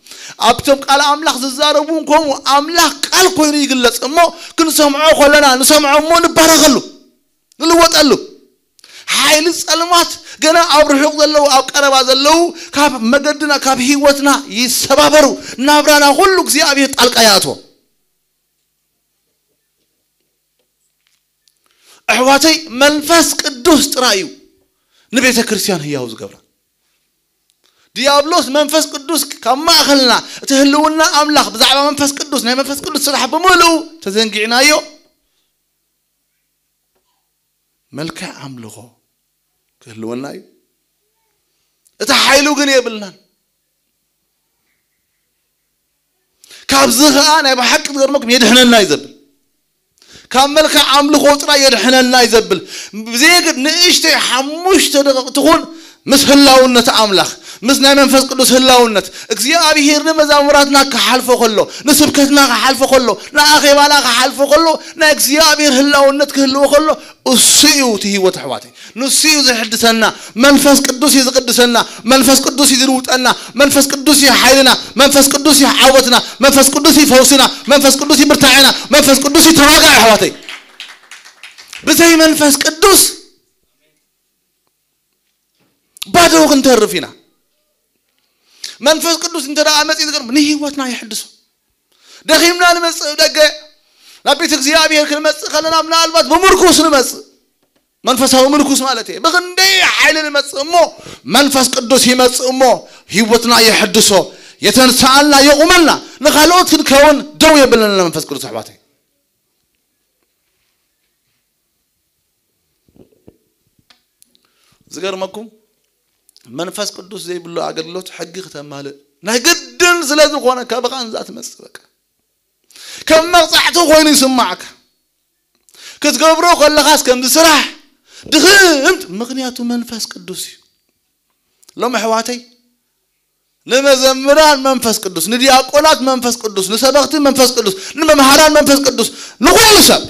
ኣብቶም ቃል ኣምላኽ ዝዛረቡ እውን ከምኡ ኣምላኽ ቃል ኮይኑ ይግለጽ እሞ፣ ክንሰምዖ ከለና ንሰምዖ እሞ ንባረኸሉ፣ ንልወጠሉ። ሓይሊ ጸልማት ገና ኣብ ርሑቕ ዘለዉ፣ ኣብ ቀረባ ዘለዉ፣ ካብ መገድና፣ ካብ ህይወትና ይሰባበሩ። ናብራና ኩሉ እግዚኣብሔር ጣልቃ ይኣትዎ። ኣሕዋተይ፣ መንፈስ ቅዱስ ጥራይ እዩ ንቤተ ክርስቲያን ህያው ዝገብራ። ዲያብሎስ መንፈስ ቅዱስ ካብ ማእኸልና፣ እቲ ህልውና ኣምላኽ ብዛዕባ መንፈስ ቅዱስ፣ ናይ መንፈስ ቅዱስ ስራሕ ብምልኡ ተዘንጊዕናዮ፣ መልክዕ ኣምልኾ ክህልወና እዩ። እቲ ሓይሉ ግን የብልናን። ካብዚ ኸኣ ናይ ብሓቂ ዝገርመኩም የድሕነና እዩ ዘብል። ካብ መልክዕ ኣምልኾ ጥራይ የድሕነና እዩ ዘብል። ብዘየግድ ንእሽተይ ሓሙሽተ ደቂቕ ትኹን ምስ ህላውነት ኣምላኽ፣ ምስ ናይ መንፈስ ቅዱስ ህላውነት፣ እግዚኣብሔር ንመዛሙራትና ክሓልፎ ከሎ፣ ንስብከትና ክሓልፎ ከሎ፣ ንኣኼባና ክሓልፎ ከሎ፣ ናይ እግዚኣብሔር ህላውነት ክህልዎ ከሎ፣ እሱ እዩ እቲ ህይወት፣ ኣሕዋተይ። ንሱ እዩ ዝሕድሰና። መንፈስ ቅዱስ እዩ ዝቅድሰና። መንፈስ ቅዱስ እዩ ዝልውጠና። መንፈስ ቅዱስ እዩ ሓይልና። መንፈስ ቅዱስ እዩ ዓወትና። መንፈስ ቅዱስ እዩ ፈውስና። መንፈስ ቅዱስ እዩ ብርታዕና። መንፈስ ቅዱስ እዩ ተዋጋኢ፣ ኣሕዋተይ። ብዘይ መንፈስ ቅዱስ ባዶ ክንተርፍ ኢና። መንፈስ ቅዱስ እንተ ደኣ መጺኡ ዝገርም ንህይወትና ይሕድሶ። ደኺምና ንመጽእ ደገ ናብ ቤት እግዚኣብሔር ክንመጽእ ከለና ምናልባት ብምርኩስ ንመጽእ መንፈሳዊ ምርኩስ ማለት እየ። ብኽንደይ ሓይሊ ንመጽእ እሞ መንፈስ ቅዱስ ይመጽእ እሞ ህይወትና የሐድሶ፣ የተንስኣልና፣ የቑመልና፣ ንኻልኦት ክንከውን ደው የብለና መንፈስ ቅዱስ ኣሕዋተይ። ዝገርመኩም መንፈስ ቅዱስ ዘይብሉ ኣገልግሎት ሕጊ ክተማልእ ናይ ግድን ስለ ዝኾነ ከብኻ ንዛ ትመጽእ በቃ ከም መቕጻዕቲ ኮይኑ ይስማዕካ። ክትገብሮ ከለኻስ ከምዚ ስራሕ ድኽምት ምኽንያቱ መንፈስ ቅዱስ እዩ። ሎም ኣሕዋተይ ንመዘምራን መንፈስ ቅዱስ፣ ንዲያቆናት መንፈስ ቅዱስ፣ ንሰበኽቲ መንፈስ ቅዱስ፣ ንመምሃራን መንፈስ ቅዱስ፣ ንኹሉ ሰብ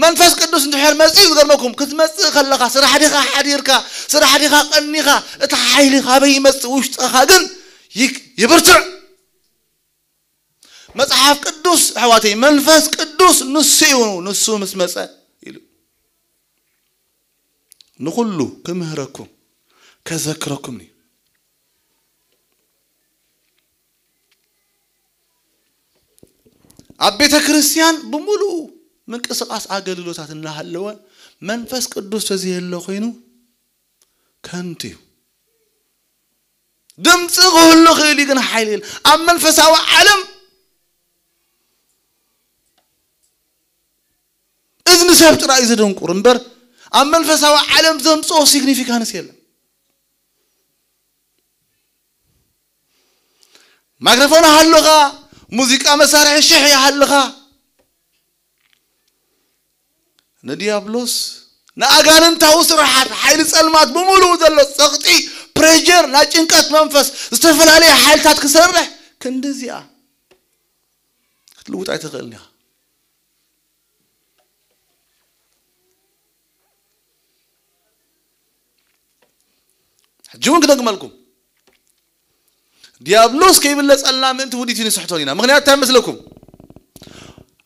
መንፈስ ቅዱስ እንድሕር መጽኡ ዝገርመኩም ክትመጽእ ከለኻ ስራሕ ዲኻ ሓዲርካ ስራሕ ዲኻ ቀኒኻ እቲ ሓይሊ ካበይ ይመጽእ ውሽጥኻ ግን ይክ- ይብርትዕ። መጽሓፍ ቅዱስ ኣሕዋተይ መንፈስ ቅዱስ ንሱ እዩ። ንሱ ምስ መጸ ኢሉ ንኹሉ ክምህረኩም ከዘክረኩም እዩ። ኣብ ቤተ ክርስቲያን ብምሉኡ ምንቅስቃስ ኣገልግሎታት እናሃለወ መንፈስ ቅዱስ ተዘየለ ኮይኑ ከንቱ እዩ። ድምፂ ክህሉ ክእል እዩ ግን ሓይሊ የለ ኣብ መንፈሳዊ ዓለም እዝኒ ሰብ ጥራይ እዩ ዘደንቁር እምበር ኣብ መንፈሳዊ ዓለም ዘምፅኦ ሲግኒፊካንስ የለን። ማይክሮፎን ሃልኻ ሙዚቃ መሳርሒ ሽሕ ይሃልኻ ንዲያብሎስ ንኣጋንንታዊ ስራሓት ሓይሊ ጸልማት ብምሉኡ ዘሎ ጸቕጢ ፕሬጀር ናይ ጭንቀት መንፈስ ዝተፈላለየ ሓይልታት ክሰርሕ ክንዲ እዚኣ ክትልውጥ ኣይትኽእልን ኢኻ። ሕጂ እውን ክደግመልኩም ዲያብሎስ ከይብለጸልና ምእንቲ ውዲት ንስሕቶን ኢና። ምክንያት እንታይ መስለኩም?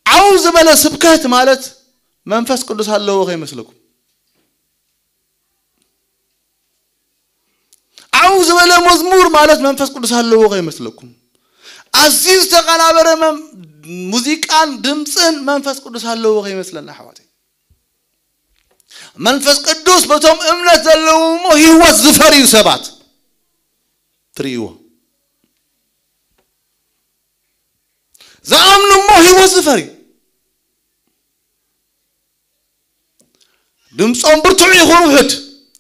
ዓው ዝበለ ስብከት ማለት መንፈስ ቅዱስ ኣለዎ ከይመስለኩም። ዓው ዝበለ መዝሙር ማለት መንፈስ ቅዱስ ኣለዎ ከይመስለኩም። ኣዝዩ ዝተቐናበረ መም- ሙዚቃን ድምፅን መንፈስ ቅዱስ ኣለዎ ከይመስለና ኣሕዋተይ። መንፈስ ቅዱስ በቶም እምነት ዘለዎም እሞ ህይወት ዝፈርዩ ሰባት ትርእይዎ። ዝኣምኑ እሞ ህይወት ዝፈርዩ ድምፆም ብርቱዕ ይኹን ውሕድ፣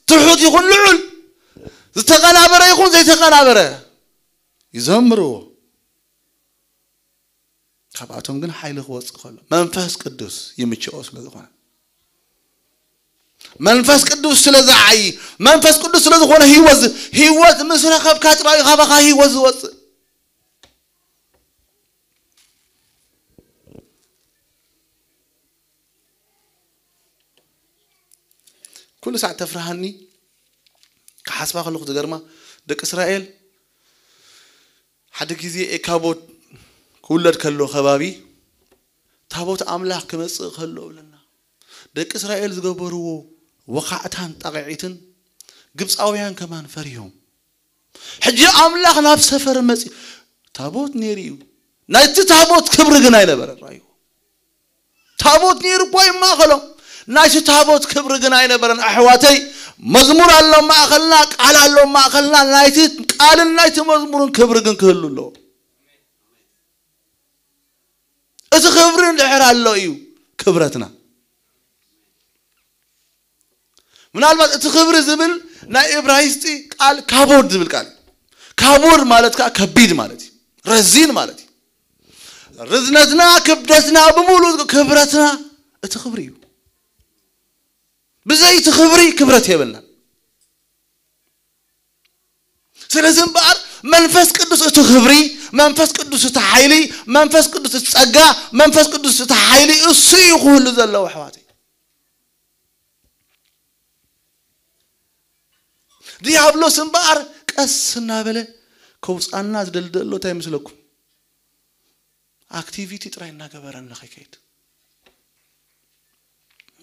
ትሑት ይኹን ልዑል፣ ዝተቐናበረ ይኹን ዘይተቐናበረ ይዘምርዎ። ካብኣቶም ግን ሓይሊ ክወፅእ ከሎ መንፈስ ቅዱስ ይምችኦ ስለ ዝኾነ መንፈስ ቅዱስ ስለ ዝዓይ መንፈስ ቅዱስ ስለ ዝኾነ ህይወት ዝ- ህይወት ምስ ረኸብካ ጥራይ ካባኻ ህይወት ዝወፅእ። ኩሉ ሳዕ ተፍርሃኒ ክሓስባ ከለኹ ዝገርማ ደቂ እስራኤል ሓደ ግዜ ኤካቦድ ክውለድ ከሎ ከባቢ ታቦት ኣምላኽ ክመጽእ ከሎ ብለና ደቂ እስራኤል ዝገበርዎ ወኻዕታን ጣቕዒትን ግብፃውያን ከማን ፈሪሆም ሕጂ ኣምላኽ ናብ ሰፈር መፂ ታቦት ነይሩ እዩ ናይቲ ታቦት ክብሪ ግን ኣይነበረ ራዩ ታቦት ነይሩ እኳ ይማእኸሎም ናይቲ ታቦት ክብሪ ግን ኣይነበረን ኣሕዋተይ መዝሙር ኣሎ ማእኸልና ቃል ኣሎ ማእኸልና ናይቲ ቃልን ናይቲ መዝሙርን ክብሪ ግን ክህሉ ኣለዎ እቲ ክብሪ እንድሕር ኣሎ እዩ ክብረትና ምናልባት እቲ ክብሪ ዝብል ናይ እብራይስጢ ቃል ካቦድ ዝብል ቃል ካቦድ ማለት ከዓ ከቢድ ማለት እዩ ረዚን ማለት እዩ ርዝነትና ክብደትና ብምሉ ክብረትና እቲ ክብሪ እዩ ብዘይ እቲ ክብሪ ክብረት የብልና ስለዚ እምበኣር መንፈስ ቅዱስ እቲ ክብሪ መንፈስ ቅዱስ እቲ ሓይሊ መንፈስ ቅዱስ እቲ ጸጋ መንፈስ ቅዱስ እቲ ሓይሊ እሱ እዩ ክህሉ ዘለዎ ኣሕዋተይ ዲያብሎስ እምበኣር ቀስ እናበለ ከውፃና ዝደልደሎ እንታይ ይመስለኩም ኣክቲቪቲ ጥራይ እናገበረ ንኸይከይድ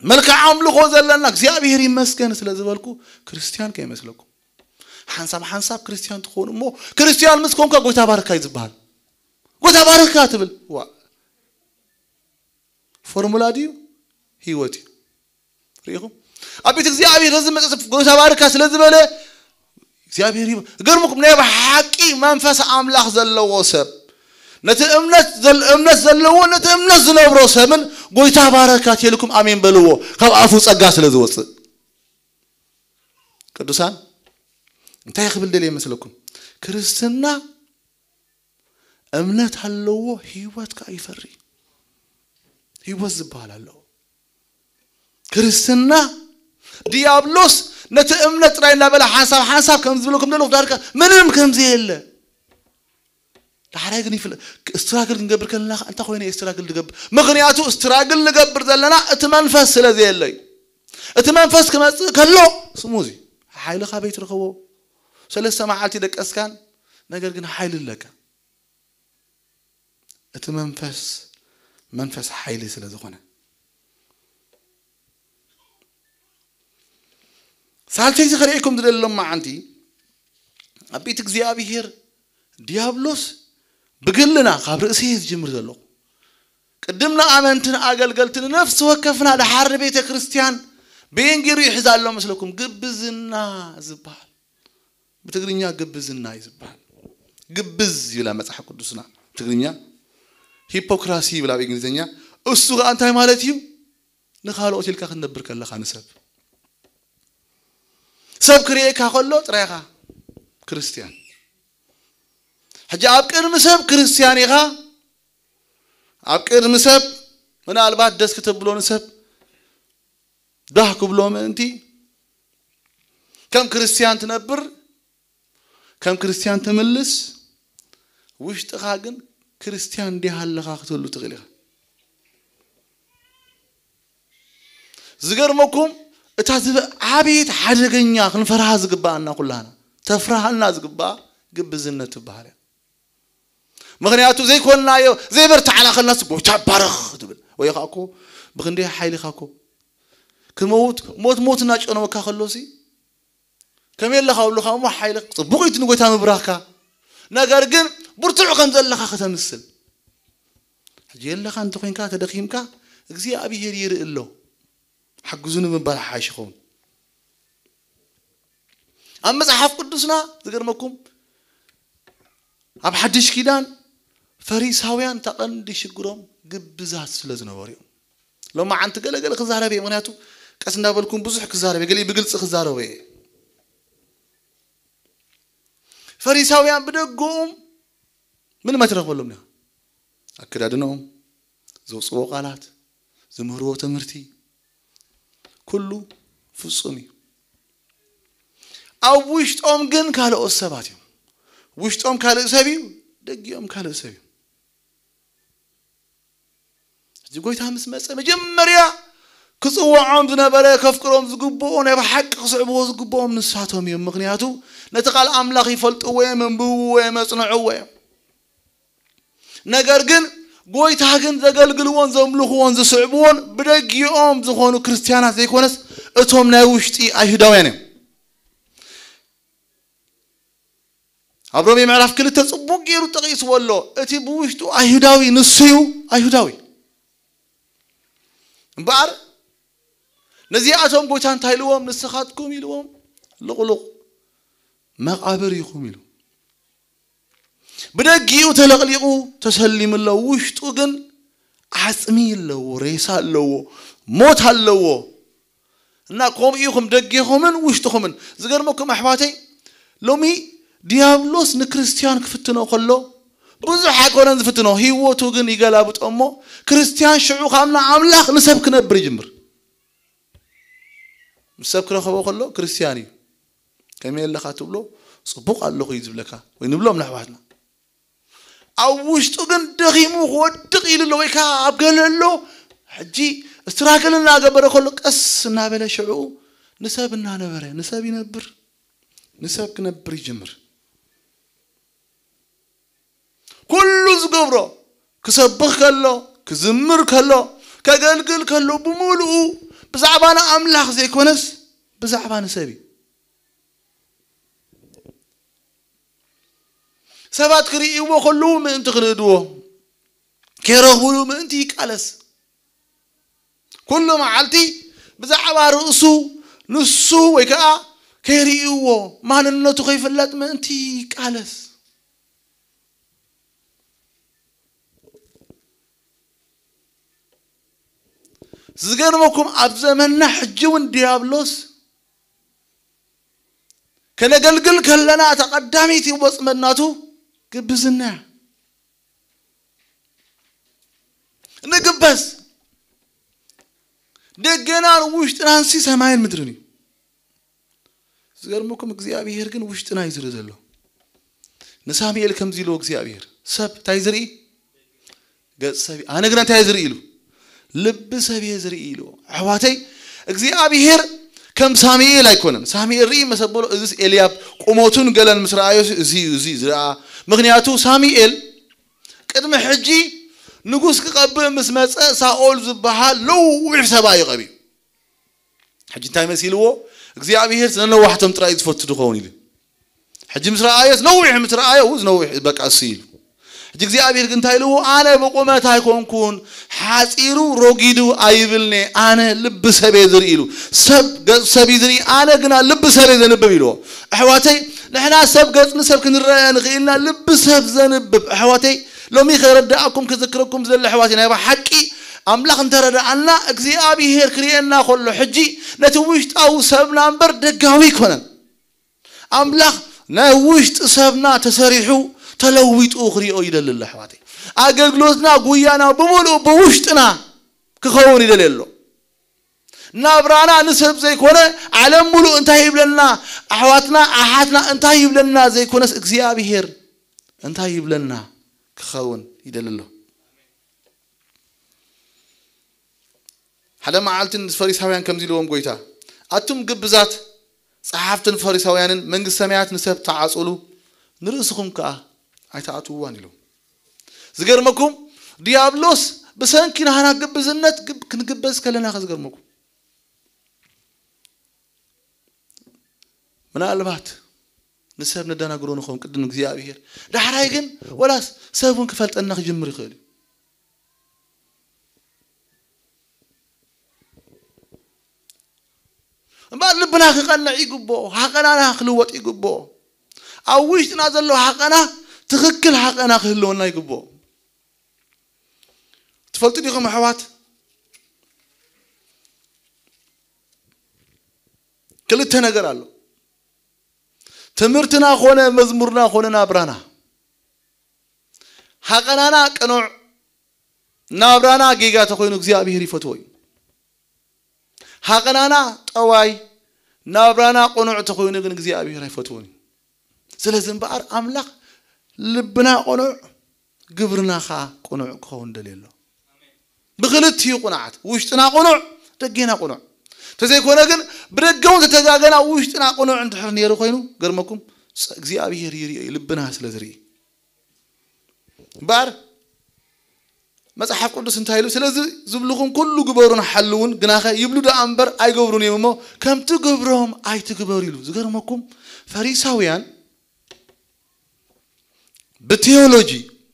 መልክዕ ኣምልኾ ዘለና እግዚኣብሔር ይመስገን ስለ ዝበልኩ ክርስትያን ከይመስለኩም ሓንሳብ ሓንሳብ ክርስትያን ትኾኑ እሞ ክርስትያን ምስ ኮንካ ጎይታ ባርካ እዩ ዝበሃል ጎይታ ባርካ ትብል። ዋ፣ ፎርሙላ ድዩ? ህይወት እዩ። ርኢኹም? ኣብ ቤት እግዚኣብሔር ነዚ መጸ ጎይታ ባርካ ስለ ዝበለ እግዚኣብሔር ይብ-፣ ገርምኩም ናይ ብሓቂ መንፈስ ኣምላኽ ዘለዎ ሰብ፣ ነቲ እምነት ዘል-፣ እምነት ዘለዎ፣ ነቲ እምነት ዝነብሮ ሰብን ጎይታ ባረካ ተልኩም ኣሜን በልዎ፣ ካብ ኣፉ ጸጋ ስለ ዝወጽእ። ቅዱሳን፣ እንታይ ክብል ደልየ ይመስለኩም? ክርስትና እምነት ኣለዎ፣ ህይወት ከኣ ይፈሪ። ህይወት ዝበሃል ኣለዎ። ክርስትና፣ ዲያብሎስ ነቲ እምነት ጥራይ እናበለ ሓንሳብ ሓንሳብ ከም ዝብለኩም ዘለኹ ዳርጋ ምንም ከም ዘየለ። ዳሕራይ ግን ይፍለ-፣ ስትራግል ክንገብር ከለና ከኣ እንታይ ኮይነ እየ ስትራግል ዝገብር? ምኽንያቱ ስትራግል ንገብር ዘለና እቲ መንፈስ ስለ ዘየለ እዩ። እቲ መንፈስ ክመጽእ ከሎ ስሙዚ ሓይሊ ካበይ ትረኽቦ? ሰለስተ መዓልቲ ደቀስካን፣ ነገር ግን ሓይሊ ኣለካ። እቲ መንፈስ፣ መንፈስ ሓይሊ ስለ ዝኾነ። ሳልሰይቲ ከርእየኩም ዝደሊ ሎማዓንቲ፣ ኣብ ቤት እግዚኣብሔር ዲያብሎስ ብግልና ካብ ርእሰይ ዝጅምር ዘለኹ፣ ቅድም ንኣመንትን ኣገልገልትን ነፍሲ ወከፍና ድሓር ቤተ ክርስቲያን በየን ገይሩ ይሕዛ ኣሎ መስለኩም? ግብዝና ዝበሃል። ብትግርኛ ግብዝና እዩ ዝበሃል። ግብዝ ይብላ መጽሓፍ ቅዱስና። ትግርኛ ሂፖክራሲ ይብላ ኣብ እንግሊዝኛ። እሱ ከኣ እንታይ ማለት እዩ? ንኻልኦት ኢልካ ክትነብር ከለኻ ንሰብ። ሰብ ክርእየካ ከሎ ጥራይ ኢኻ ክርስትያን። ሕጂ ኣብ ቅድሚ ሰብ ክርስትያን ኢኻ፣ ኣብ ቅድሚ ሰብ ምናልባት ደስ ክተብሎ ንሰብ ዳህ ክብሎ ምእንቲ ከም ክርስትያን ትነብር፣ ከም ክርስትያን ትምልስ፣ ውሽጥኻ ግን ክርስትያን እንዲህ ኣለኻ ክትህሉ ትኽእል ኢኻ። ዝገርመኩም እታ ዝብ-፣ ዓብይቲ ሓደገኛ ክንፈርሃ ዝግባኣና ኩላና፣ ተፍርሃልና ዝግባኣ ግብዝነት ትበሃል እያ። ምኽንያቱ ዘይኮንናዮ፣ ዘይበርታዕና ከለናስ ጎይታ ባረኽ ትብል። ወይ ኸዓ እኮ ብኽንደይ ሓይልኻ እኮ ክመውት፣ ሞት ሞት እናጨነወካ ከሎሲ፣ ከመይ ኣለኻ ብሉኻ እሞ ሓይልኻ፣ ጽቡቕ እዩ እቲ ንጎይታ ምብራኽካ። ነገር ግን ብርቱዕ ከም ዘለኻ ከተምስል። ሕጂ የለኻ እንተኾይንካ፣ ተደኺምካ፣ እግዚኣብሔር ይርኢ ኣሎ። ሓግዙኒ ምባል ሓይሽ ይኸውን። ኣብ መጽሓፍ ቅዱስና ዝገርመኩም፣ ኣብ ሓድሽ ኪዳን ፈሪሳውያን እታ ቀንዲ ሽግሮም ግብዛት ስለ ዝነበሩ እዮም። ሎማዓንቲ ገለ ገለ ክዛረብ እየ፣ ምኽንያቱ ቀስ እንዳበልኩም ብዙሕ ክዛረብ እየ፣ ገሊኡ ብግልጺ ክዛረቦ እየ። ፈሪሳውያን ብደገኦም ምንም ኣይትረኽበሎም ኢኻ። ኣከዳድንኦም፣ ዘውጽዎ ቃላት፣ ዝምህርዎ ትምህርቲ፣ ኩሉ ፍጹም እዩ። ኣብ ውሽጦም ግን ካልኦት ሰባት እዮም። ውሽጦም ካልእ ሰብ እዩ፣ ደጊኦም ካልእ ሰብ እዩ። እዚ ጎይታ ምስ መጸ መጀመርያ ክጽውዖም ዝነበረ፣ ከፍቅሮም ዝግብኦ፣ ናይ ብሓቂ ክስዕብዎ ዝግብኦም ንሳቶም እዮም። ምኽንያቱ ነቲ ቃል ኣምላኽ ይፈልጥዎ እዮም፣ የንብብዎ እዮም፣ የጽንዕዎ እዮም። ነገር ግን ጎይታ ግን ዘገልግልዎን ዘምልኽዎን ዝስዕብዎን ብደጊኦም ዝኾኑ ክርስትያናት ዘይኮነስ እቶም ናይ ውሽጢ ኣይሁዳውያን እዮም። ኣብ ሮሜ ምዕራፍ ክልተ ጽቡቕ ገይሩ ጠቒስዎ ኣሎ። እቲ ብውሽጡ ኣይሁዳዊ ንሱ እዩ ኣይሁዳዊ። እምበኣር ነዚኣቶም ጎይታ እንታይ ኢልዎም? ንስኻትኩም ኢልዎም ልቑሉቕ መቓብር ኢኹም ኢሉ። ብደጊኡ ተለቕሊቑ ተሰሊሙ ኣሎ፣ ውሽጡ ግን ዓጽሚ ኣለዎ፣ ሬሳ ኣለዎ፣ ሞት ኣለዎ። እና ከምኡ ኢኹም ደጌኹምን ውሽጥኹምን። ዝገርመኩም ኣሕዋተይ፣ ሎሚ ዲያብሎስ ንክርስትያን ክፍትኖ ከሎ ብዙሕ ኣይኮነን ዝፍትኖ፣ ህይወቱ ግን ይገላብጦ እሞ ክርስትያን ሽዑ ካብ ንኣምላኽ ንሰብ ክነብር ይጅምር። ምስ ሰብ ክረኸቦ ከሎ ክርስትያን እዩ። ከመይ ኣለኻ ትብሎ፣ ጽቡቕ ኣለኹ እዩ ዝብለካ። ወይ ንብሎም ንኣሕዋትና። ኣብ ውሽጡ ግን ደኺሙ ክወድቕ ኢሉ ኣሎ፣ ወይ ከኣ ኣብ ገለ ኣሎ። ሕጂ ስትራግል እናገበረ ከሎ ቀስ እናበለ ሽዑ ንሰብ እናነበረ፣ ንሰብ ይነብር፣ ንሰብ ክነብር ይጅምር። ኩሉ ዝገብሮ፣ ክሰብኽ ከሎ፣ ክዝምር ከሎ፣ ከገልግል ከሎ፣ ብምሉኡ ብዛዕባ ንኣምላኽ ዘይኮነስ ብዛዕባ ንሰብ እዩ። ሰባት ክርእይዎ ከለዉ ምእንቲ ክንእድዎ፣ ከይረኽብሉ ምእንቲ ይቃለስ። ኩሉ መዓልቲ ብዛዕባ ርእሱ፣ ንሱ ወይ ከዓ ከይርእይዎ፣ ማንነቱ ከይፍለጥ ምእንቲ ይቃለስ። ዝገርመኩም፣ ኣብ ዘመንና ሕጂ እውን ዲያብሎስ ከነገልግል ከለና እታ ቀዳመይቲ ወጽመድ ናቱ ግብዝና እያ። ንግበዝ። ደገናን ውሽጥናንሲ ሰማይን ምድርን እዩ። ዝገርመኩም፣ እግዚኣብሔር ግን ውሽጥና እዩ ዝርኢ ዘሎ። ንሳሙኤል ከምዚ ኢልዎ እግዚኣብሔር፣ ሰብ እንታይ ዝርኢ? ገጽ ሰብ እዩ። ኣነ ግና እንታይ ዝርኢ ኢሉ? ልቢ ሰብ እየ ዝርኢ ኢልዎ። ኣሕዋተይ፣ እግዚኣብሔር ከም ሳሙኤል ኣይኮነን። ሳሙኤል ርኢ መሰበሎ፣ እዚስ ኤልያብ ቁመቱን ገለን ምስ ረኣዮ፣ እዚ እዩ፣ እዚ እዩ ዝረኣ። ምኽንያቱ ሳሙኤል ቅድሚ ሕጂ ንጉስ ክቐብእ ምስ መጸ፣ ሳኦል ዝበሃል ነዊሕ ሰብኣይ እዩ ቀቢኡ። ሕጂ እንታይ መሲልዎ? እግዚኣብሔር ነነዋሕቶም ጥራይ ዝፈቱ ድኸውን ኢሉ። ሕጂ ምስ ረኣዮስ ነዊሕ ምስ ረኣዮ፣ "እውዝ ነዊሕ በቃ እሱ" ኢሉ። ሕጂ እግዚኣብሔር ግን እንታይ ኢልዎ? "ኣነ ብቁመት ኣይኮንኩን፣ ሓጺሩ ሮጊዱ ኣይብልኔ፣ ኣነ ልቢ ሰበይ ዝርኢ" ኢሉ። ሰብ ገጽ ሰብ እዩ ዝርኢ፣ ኣነ ግና ልቢ ሰበይ ዘንብብ ኢልዎ። ኣሕዋተይ፣ ንሕና ሰብ ገጽ ንሰብ ክንረአ ንኽእልና፣ ልቢ ሰብ ዘንብብ ኣሕዋተይ፣ ሎሚ ከረዳኣኩም ክዝክረኩም ዝደሊ ኣሕዋተይ፣ ናይ ብሓቂ ኣምላኽ እንተረዳኣና፣ እግዚኣብሔር ክርእየና ከሎ ሕጂ ነቲ ውሽጣዊ ሰብና እምበር ደጋዊ ኣይኮነን። ኣምላኽ ናይ ውሽጢ ሰብና ተሰሪሑ ተለዊጡ ክርእዮ ይደሊ ኣሎ ኣሕዋተይ። ኣገልግሎትና ጉያና ብምሉኡ ብውሽጥና ክኸውን ይደሊ ኣሎ። ናብራና ንሰብ ዘይኮነ ዓለም ሙሉእ እንታይ ይብለና፣ ኣሕዋትና ኣሓትና እንታይ ይብለና ዘይኮነስ እግዚኣብሔር እንታይ ይብለና ክኸውን ይደሊ ኣሎ። ሓደ መዓልቲ ንፈሪሳውያን ከምዚ ኢልዎም ጎይታ፣ "ኣቱም ግብዛት ጸሓፍትን ፈሪሳውያንን፣ መንግስቲ ሰማያት ንሰብ ትዓጽሉ ንርእስኹም ከኣ ኣይትኣትውዋን" ኢሉ። ዝገርመኩም፣ ዲያብሎስ ብሰንኪ ናህና ግብዝነት ግብ-፣ ክንግበዝ ከለና ከዝገርመኩም። ምናልባት ንሰብ ነደናግሮ ንኸውን ቅድም እግዚኣብሔር። ዳሕራይ ግን ወላስ ሰብ እውን ክፈልጠና ክጅምር ይኽእል እዩ። እምበኣር ልብና ክቐንዕ ይግብኦ፣ ሃቐናና ክልወጥ ይግብኦ። ኣብ ውሽጥና ዘሎ ሃቐና ትኽክል ሃቐና ክህልወና ይግብኦ። ትፈልጡ ዲኹም ኣሕዋት? ክልተ ነገር ኣሎ። ትምህርትና ኾነ መዝሙርና ኾነ ናብራና፣ ሃቐናና ቅኑዕ፣ ናብራና ጌጋ ተኾይኑ እግዚኣብሔር ይፈትዎ እዩ። ሃቐናና ጠዋይ፣ ናብራና ቅኑዕ ተኾይኑ ግን እግዚኣብሔር ኣይፈትዎን እዩ። ስለዚ እምበኣር ኣምላኽ ልብና ቅኑዕ፣ ግብርና ኸዓ ቅኑዕ ክኸውን ደልዩ ኣሎ። ብኽልቲኡ ቅኑዓት፣ ውሽጥና ቅኑዕ፣ ደጌና ቅኑዕ። እንተዘይኮነ ግን ብደገ እውን ተተጋገና ውሽጥና ቅኑዕ እንድሕር ነይሩ ኮይኑ፣ ገርመኩም፣ ጸ-፣ እግዚኣብሔር ይርእዮ እዩ፣ ልብና ስለ ዝርኢ። እምበኣር መጽሓፍ ቅዱስ እንታይ ኢሉ? "ስለዚ ዝብልኹም ኩሉ ግበሩን ሓልውን፣ ግናኸ ይብሉ ደኣ እምበር ኣይገብሩን እዮም እሞ፣ ከምቲ ግብሮም ኣይትግበሩ" ኢሉ። ዝገርመኩም፣ ፈሪሳውያን ብቴዎሎጂ፣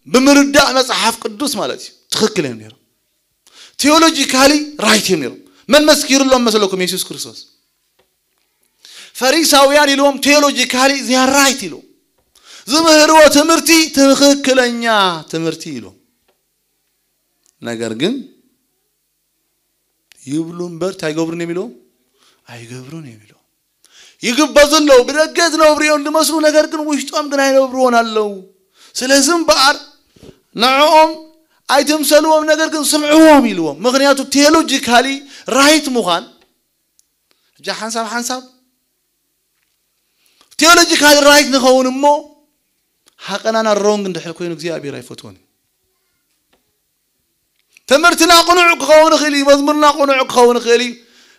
ብምርዳእ መጽሓፍ ቅዱስ ማለት እዩ፣ ትኽክል እዮም ነይሮም። ቴዎሎጂካሊ ራይት እዮም ነይሮም። መን መስኪሩሎም መስለኩም? የሱስ ክርስቶስ። ፈሪሳውያን ኢልዎም ቴዎሎጂካሊ they are right ኢልዎም። ዝምህርዎ ትምህርቲ ትኽክለኛ ትምህርቲ ኢልዎም። ነገር ግን ይብሉ እምበር እንታይ ይገብሩን እዮም ኢልዎም? ኣይገብሩን እዮም ኢልዎም። ይግበዙ ኣለዉ። ብደገ ዝነብሩ እዮም ዝመስሉ፣ ነገር ግን ውሽጦም ግን ኣይነብርዎን ኣለዉ። ስለዚ እምበኣር ንዕኦም ኣይትምሰልዎም፣ ነገር ግን ስምዕዎም ኢልዎም። ምኽንያቱ ቴዎሎጂካሊ ራይት ምዃን፣ ሕጂ ሓንሳብ ሓንሳብ ቴዎሎጂካሊ ራይት ንኸውን እሞ ሃቐናና ሮንግ እንድሕር ኮይኑ እግዚኣብሔር ኣይፈትዎን እዩ። ትምህርትና ቅኑዕ ክኸውን ይኽእል እዩ፣ መዝሙርና ቅኑዕ ክኸውን ይኽእል እዩ፣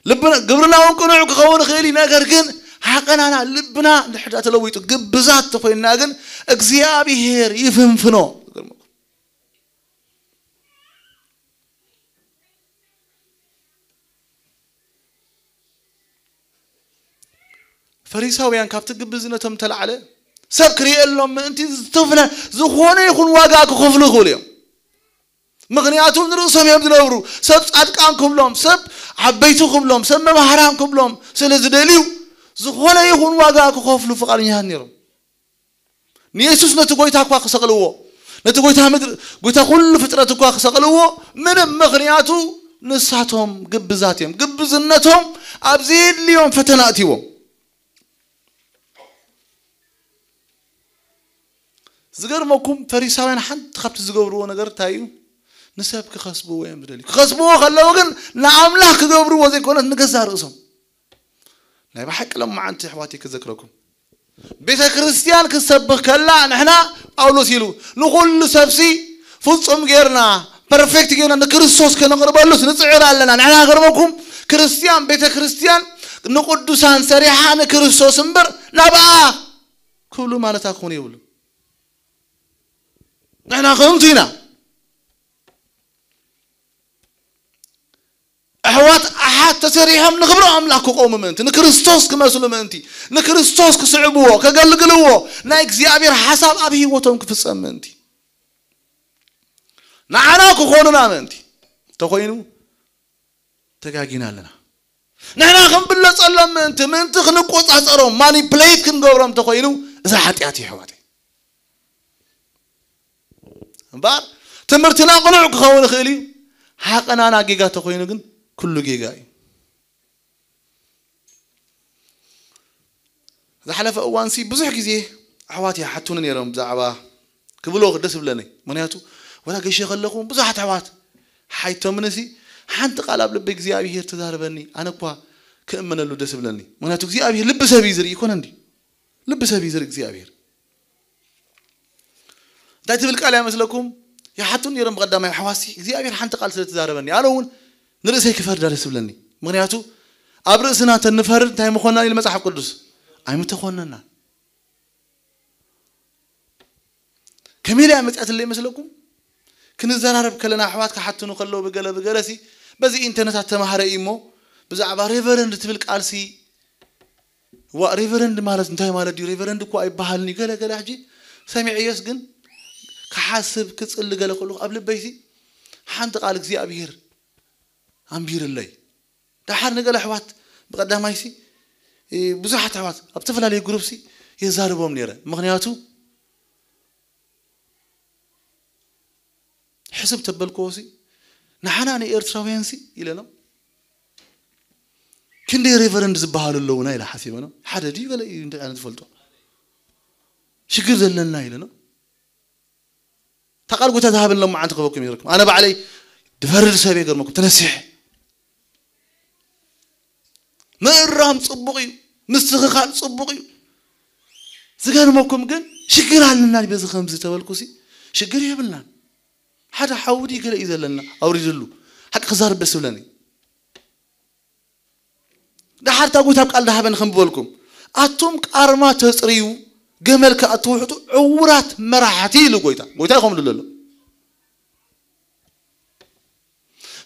ልብና፣ ግብርና እውን ቅኑዕ ክኸውን ይኽእል እዩ። ነገር ግን ሃቐናና፣ ልብና እንድሕር ደኣ ተለዊጡ ግብዛት ተኾይንና ግን እግዚኣብሔር ይፍንፍኖ። ፈሪሳውያን ካብቲ ግብዝነቶም ተላዕለ ሰብ ክርእየሎም ምእንቲ ዝተፍለ ዝኾነ ይኹን ዋጋ ክኸፍሉ ይኽእሉ እዮም። ምኽንያቱ ንርእሶም እዮም ዝነብሩ። ሰብ ጻድቃን ክብሎም፣ ሰብ ዓበይቲ ክብሎም፣ ሰብ መምሃራን ክብሎም ስለ ዝደልዩ ዝኾነ ይኹን ዋጋ ክኸፍሉ ፍቓደኛታት ነይሮም። ንየሱስ ነቲ ጎይታ እኳ ክሰቕልዎ፣ ነቲ ጎይታ ምድሪ፣ ጎይታ ኩሉ ፍጥረት እኳ ክሰቕልዎ፣ ምንም፣ ምኽንያቱ ንሳቶም ግብዛት እዮም። ግብዝነቶም ኣብ ዘየድልዮም ፈተና ኣእትዎም። ዝገርመኩም፣ ፈሪሳውያን ሓንቲ ካብቲ ዝገብርዎ ነገር እንታይ እዩ? ንሰብ ክኸስብዎ እዮም ዝደልዩ። ክኸስብዎ ከለዉ ግን ንኣምላኽ ክገብርዎ ዘይኮነት ንገዛእ ርእሶም። ናይ ብሓቂ ሎማዓንቲ ኣሕዋተይ ክዘክረኩም፣ ቤተ ክርስቲያን ክትሰብኽ ከላ ንሕና፣ ጳውሎስ ኢሉ፣ ንኹሉ ሰብሲ ፍጹም ጌርና፣ ፐርፌክት ጌርና ንክርስቶስ ከነቕርበሉስ ንጽዕር ኣለና። ንሕና፣ ገርመኩም፣ ክርስቲያን፣ ቤተ ክርስቲያን ንቅዱሳን ሰሪሓ ንክርስቶስ እምበር ናብኣ ክብሉ ማለት ኣይኮነ ይብሉ። ንሕና ከምቲ ኢና። ኣሕዋት ኣሓት ተሰሪሖም ንኽብሪ ኣምላኽ ክቆሙ ምእንቲ፣ ንክርስቶስ ክመስሉ ምእንቲ፣ ንክርስቶስ ክስዕብዎ፣ ከገልግልዎ፣ ናይ እግዚኣብሔር ሓሳብ ኣብ ህይወቶም ክፍጸም ምእንቲ። ንዓና ክኾኑና ምእንቲ ተኾይኑ ተጋጊና ኣለና። ንሕና ክንብለጸሎም ምእንቲ፣ ምእንቲ ክንቆጻጸሮም፣ ማኒፕሌት ክንገብሮም ተኾይኑ እዛ ሓጢኣት እዩ ኣሕዋተይ። እምበኣር ትምህርትና ቅኑዕ ክኸውን ይኽእል እዩ። ሓቐናና ጌጋ ተኾይኑ ግን ኩሉ ጌጋ እዩ። ዝሓለፈ እዋንሲ ብዙሕ ግዜ ኣሕዋት ይሓቱኒ ነይሮም ብዛዕባ ክብሎ ደስ ይብለኒ። ምኽንያቱ ወላ ገይሸ ከለኹ ብዙሓት ኣሕዋት ሓይቶምንሲ ሓንቲ ቃል ኣብ ልቢ እግዚኣብሄር ተዛረበኒ። ኣነ እኳ ክእመነሉ ደስ ይብለኒ። ምኽንያቱ እግዚኣብሄር ልቢ ሰብ እዩ ዝርኢ፣ ይኮነ እንዲ? ልቢ ሰብ እዩ ዝርኢ እግዚኣብሄር። እንታይ ትብል ቃል እያ መስለኩም? ይሓቱን ነይሮም ብቐዳማይ ኣሕዋትሲ እግዚኣብሄር ሓንቲ ቃል ስለ ተዛረበኒ፣ ኣነ እውን ንርእሰይ ክፈርዳ ደስ ይብለኒ። ምኽንያቱ ኣብ ርእስና እንተ ንፈርድ እንታይ ምኾንና ኢሉ መጽሓፍ ቅዱስ? ኣይምተኾንናን። ከመይ ኢላ እያ መጺኣትለይ መስለኩም? ክንዘራረብ ከለና ኣሕዋት ክሓትኑ ከለዉ ብገለ ብገለሲ በዚ ኢንተርነት ኣተማሃረ እዩ እሞ ብዛዕባ ሬቨረንድ ትብል ቃልሲ ዋ ሬቨረንድ ማለት እንታይ ማለት ድዩ? ሬቨረንድ እኮ ኣይበሃልን እዩ። ገለ ገለ ሕጂ ሰሚዐዮስ ግን ክሓስብ ክጽሊ ገለ ከለኹ ኣብ ልበይሲ ሓንቲ ቃል እግዚኣብሄር ኣንቢርለይ። ደሓር ንገለ ኣሕዋት ብቐዳማይሲ እ፣ ብዙሓት ኣሕዋት ኣብ ዝተፈላለዩ ግሩፕሲ የዛርቦም ነይረ። ምኽንያቱ ሕስብ ተበልክዎሲ ንሓና ንኤርትራውያንሲ ኢለኖም ክንደይ ሬቨረንድ ዝበሃሉ ኣለዉና ኢለ ሓሲበ ነው። ሓደ ድዩ ገለ እዩ እንታይ ዓይነት ዝፈልጦ ሽግር ዘለና ኢለ ነው። እታ ቃል ጎይታ ዝሃበኒ ሎማዓንቲ ክበኩም ይረኩም። ኣነ ባዕለይ ድፈርድ ሰብ እየ ገርመኩም ተነሲሐ። ምእራም ጽቡቕ እዩ፣ ምስትኽኻል ጽቡቕ እዩ። ዝገርመኩም ግን ሽግር ኣለና በዚ ከምዚ ተበልኩሲ ሽግር የብልናን። ሓደ ሓውዲ ገለ እዩ ዘለና ኣውሪድሉ ሓቂ ክዛርብ ደስ ይብለኒ። ደሓር እታ ጎይታ ኣብ ቃል ዳሃበን ከም ዝበልኩም ኣቱም ቃርማ ተጽርዩ ገመል ከኣ ትውሕጡ ዕውራት መራሕቲ ኢሉ ጎይታ። ጎይታ ይኸም ድሎ ኣሎ።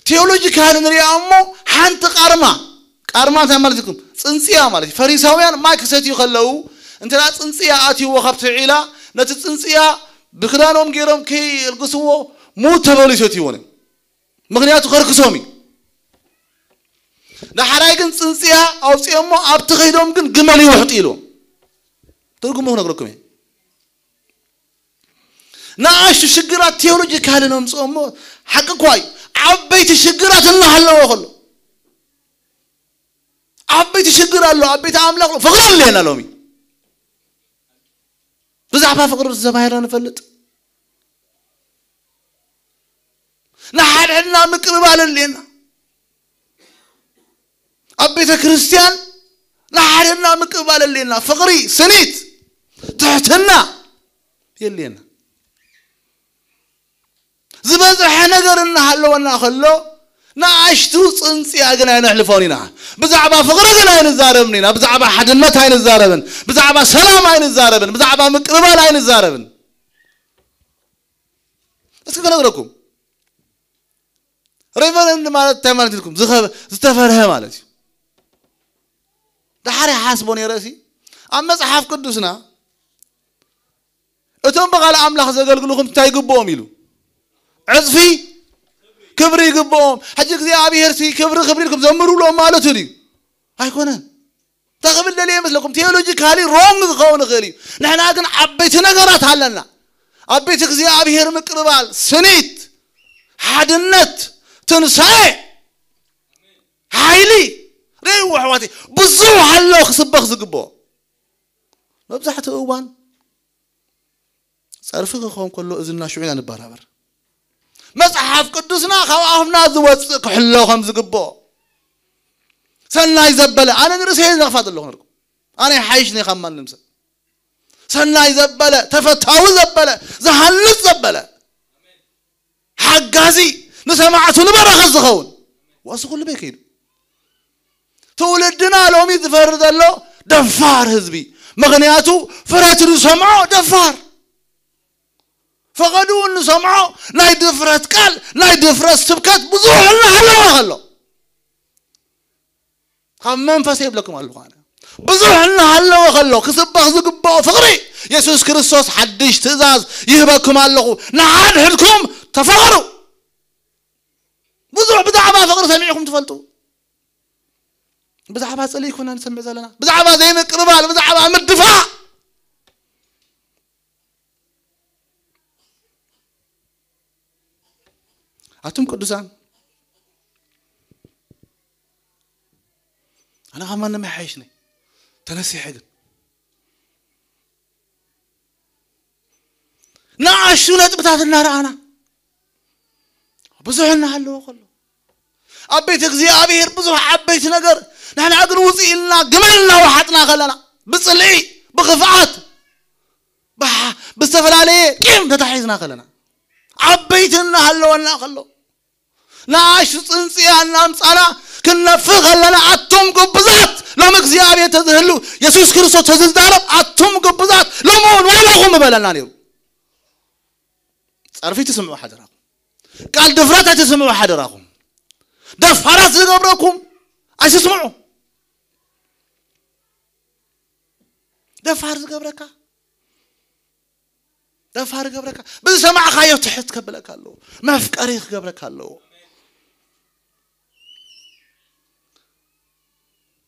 ቴዎሎጂካሊ ንሪኣ እሞ ሓንቲ ቃርማ፣ ቃርማ እንታይ ማለት ይኩም? ጽንጽያ ማለት እዩ። ፈሪሳውያን ማይ ክሰትዩ ከለዉ እንተ ደኣ ጽንጽያ ኣትይዎ ካብቲ ዒላ ነቲ ጽንጽያ ብክዳኖም ገይሮም ከይልግስዎ ሙት ተበሉ ይሰትይዎ ነዮም። ምኽንያቱ ከርክሶም እዩ። ዳሕራይ ግን ጽንጽያ ኣውፅኦሞ ኣብቲ ከይዶም ግን ግመል ይውሕጡ ኢልዎም። ትርጉሙ ክነግረኩም እየ። ንኣሽቱ ሽግራት ቴዎሎጂ ካልእ ነምፅኦሞ ሓቂ እኳ እዩ። ዓበይቲ ሽግራት እናሃለዎ ከሎ ዓበይቲ ሽግር ኣሎ ኣብ ቤተ ኣምላኽ ፍቕሪ ኣለየና ሎሚ ብዛዕባ ፍቕሪ ዝተባሂርና ንፈልጥ ንሓድሕድና ምቅብባል ኣለየና ኣብ ቤተ ክርስቲያን ንሓድሕድና ምቅብባል ኣለየና ፍቕሪ ስኒት ትሕትና የለየና ዝበዝሐ ነገር እናሃለወና ከሎ ንኣሽቱ ፅንፅያ ግን ኣይነሕልፎን ኢና ብዛዕባ ፍቕሪ ግን ኣይንዛረብን ኢና ብዛዕባ ሓድነት ኣይንዛረብን ብዛዕባ ሰላም ኣይንዛረብን ብዛዕባ ምቅብባል ኣይንዛረብን እስኪ ክነግረኩም ሬቨረንድ ማለት እንታይ ማለት ኢልኩም ዝተፈርሀ ማለት እዩ ደሓር ሓስቦ ነይረ ሲ ኣብ መፅሓፍ ቅዱስና እቶም ብቓል ኣምላኽ ዘገልግልኹም እንታይ ይግብኦም ኢሉ? ዕጽፊ ክብሪ ይግብኦም። ሕጂ እግዚኣብሔር ሲ ክብሪ ክብሪ ኢልኩም ዘምሩሎም ማለት እዩ። ኣይኮነን። እንታይ ክብል ደልየ ይመስለኩም? ቴዎሎጂካሊ ሮንግ ክኸውን ይኽእል እዩ። ንሕና ግን ዓበይቲ ነገራት ኣለና። ኣብ ቤት እግዚኣብሔር ምቅርባል፣ ስኒት፣ ሓድነት፣ ትንሳኤ፣ ሓይሊ። ርእይዎ ኣሕዋተይ፣ ብዙሕ ኣሎ ክስበኽ ዝግብኦ። መብዛሕትኡ እዋን ጸርፊ ክኸውን ከሎ እዝና ሽዑ ኢና ንበራበር። መጽሓፍ ቅዱስና ካብ ኣፍና ዝወጽእ ክሕሎ ከም ዝግብኦ። ሰናይ ዘበለ፣ ኣነ ንርእሰይ ዘኽፋ ዘለኹ ነርኩ። ኣነ ሓይሽ ነይ ካብ ማንም ሰብ። ሰናይ ዘበለ፣ ተፈታዊ ዘበለ፣ ዝሃንጽ ዘበለ፣ ሓጋዚ፣ ንሰማዕቱ ንበረኸት ዝኸውን። ወሲ ኩሉ በይ ከይዱ። ትውልድና ሎሚ ዝፈሪ ዘሎ ደፋር ህዝቢ። ምኽንያቱ ፍረቱ ዝሰምዖ ደፋር። ፈቐዱ እንሰምዖ ናይ ድፍረት ቃል፣ ናይ ድፍረት ስብከት ብዙሕ እናሃለወ ከሎ። ካብ መንፈስ ይብለኩም ኣለኹ ኣነ። ብዙሕ እናሃለወ ከሎ ክስበኽ ዝግብኦ ፍቕሪ የሱስ ክርስቶስ ሓድሽ ትእዛዝ ይህበኩም ኣለኹ። ንሓድሕድኩም ተፋቐሩ። ብዙሕ ብዛዕባ ፍቕሪ ሰሚዕኹም ትፈልጡ። ብዛዕባ ጽልኢ ይኮና ንሰምዕ ዘለና። ብዛዕባ ዘይምቅርባል፣ ብዛዕባ ምድፋእ። ኣቱም ቅዱሳን፣ ኣነ ካብ ማንም ኣይሓይሽ ነይ። ተነሲሐ ግን ንኣሽቱ ነጥብታት እናረኣና ብዙሕ እናሃለወ ከሎ ኣብ ቤት እግዚኣብሔር ብዙሕ ዓበይቲ ነገር ንሕና ግን ውፅእ ኢልና ግመል እናወሓጥና ከለና ብፅልኢ ብኽፍኣት ብሓ- ብዝተፈላለየ ቂም ተታሒዝና ከለና ዓበይቲ እናሃለወና ከሎ ንኣሽቱ ፅንፅያ እናምፃና ክንነፍህ ከለና ኣቱም ግብዛት ሎም እግዚኣብሔር ተዝህሉ የሱስ ክርስቶስ ተዝዛረብ ኣቱም ግብዛት ሎም እውን ዋላኹም ምበለና ነይሩ። ጸርፊ ትስምዑ ሓደራኹም። ቃል ድፍረት ኣይትስምዑ ሓደራኹም። ደፋራት ዝገብረኩም ኣይትስምዑ። ደፋር ዝገብረካ ደፋር ገብረካ ብዝሰማዕካዮ ትሕት ከብለካ ኣለዎ። መፍቀሪ ክገብረካ ኣለዎ።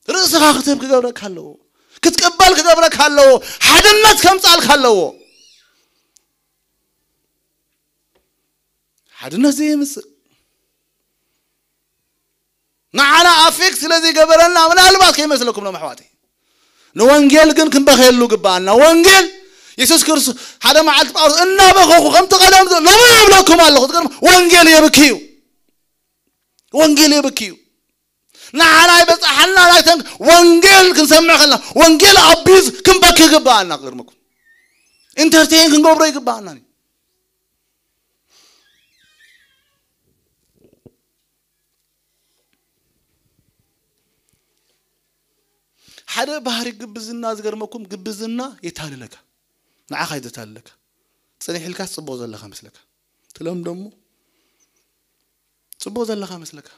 ርእስኻ ክትህብ ክገብረካ ኣለዎ። ክትቅበል ክገብረካ ኣለዎ። ሓድነት ከምጻልካ ኣለዎ። ሓድነት ዘየምጽእ ንዓና ኣፌክት ስለ ዘይገበረና ምናልባት ከይመስለኩም ሎም ኣሕዋተይ። ንወንጌል ግን ክንበኸየሉ ግባኣና። ወንጌል የሱስ ክርስቶስ ሓደ መዓልቲ ጳውሎስ እናበኸኹ ከምቲ ቀደም ሎሚ ይብለኩም ኣለኹ። ትገርም ወንጌል የብኪ እዩ። ወንጌል የብኪ እዩ። ንዓና ይበጽሓና ናይተን ወንጌል ክንሰምዕ ከለና ወንጌል ኣቢዝ ክንበኪ ግባኣና። ክገርመኩም ኢንተርቴን ክንገብሮ ይግባኣና። ሓደ ባህሪ ግብዝና ዝገርመኩም ግብዝና የታልለካ። ንዓኻ እዩ ዘታልለካ። ጽኒሕ ኢልካ ጽቡቕ ዘለኻ መስለካ። ትለምዶ እሞ ጽቡቕ ዘለኻ መስለካ።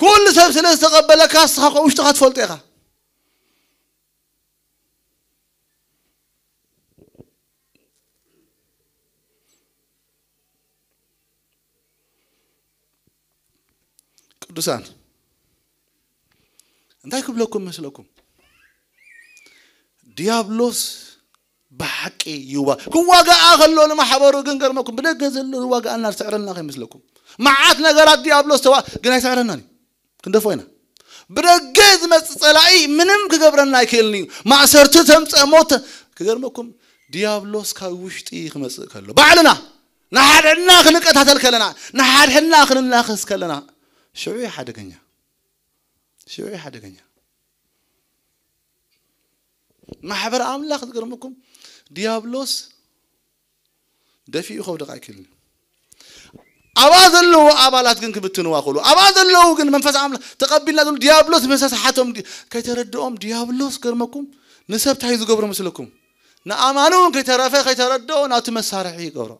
ኩሉ ሰብ ስለ ዝተቐበለካ ንስኻ ከ ውሽጥኻ ትፈልጦ ኢኻ። ቅዱሳን እንታይ ክብለኩም መስለኩም? ዲያብሎስ ብሓቂ ይዋ ክዋጋኣ ከሎ ንማሕበሩ ግን ገርመኩም ብደገ ዘሎ ዝዋጋኣና ዝስዕረና ከይመስለኩም። መዓት ነገራት ዲያብሎስ ተዋ ግን ኣይስዕረናን እዩ። ክንደፎ ኢና። ብደገ ዝመጽእ ጸላኢ ምንም ክገብረና ኣይክእልን እዩ። ማእሰርቲ ተምጸእ ሞት ክገርመኩም ዲያብሎስ ካብ ውሽጢ ክመጽእ ከሎ ባዕልና ንሓድሕድና ክንቀታተል ከለና ንሓድሕድና ክንናኸስ ከለና ሽዑ እዩ ሓደገኛ። ሽዑ እዩ ሓደገኛ። ማሕበር ኣምላኽ ዝገርመኩም ዲያብሎስ ደፊኡ ከውድቕ ኣይክእልን እዩ። ኣብኣ ዘለዉ ኣባላት ግን ክብትንዋ ክእሉ ኣብኣ ዘለዉ ግን መንፈስ ኣምላኽ ተቐቢልና ዝብሉ ዲያብሎስ መሳሳሓቶም ዲ- ከይተረድኦም ዲያብሎስ ገርመኩም ንሰብ ታይ ዝገብሮ መስለኩም? ንኣማኑ እውን ከይተረፈ ከይተረድኦ ናቱ መሳርሒ ይገብሮ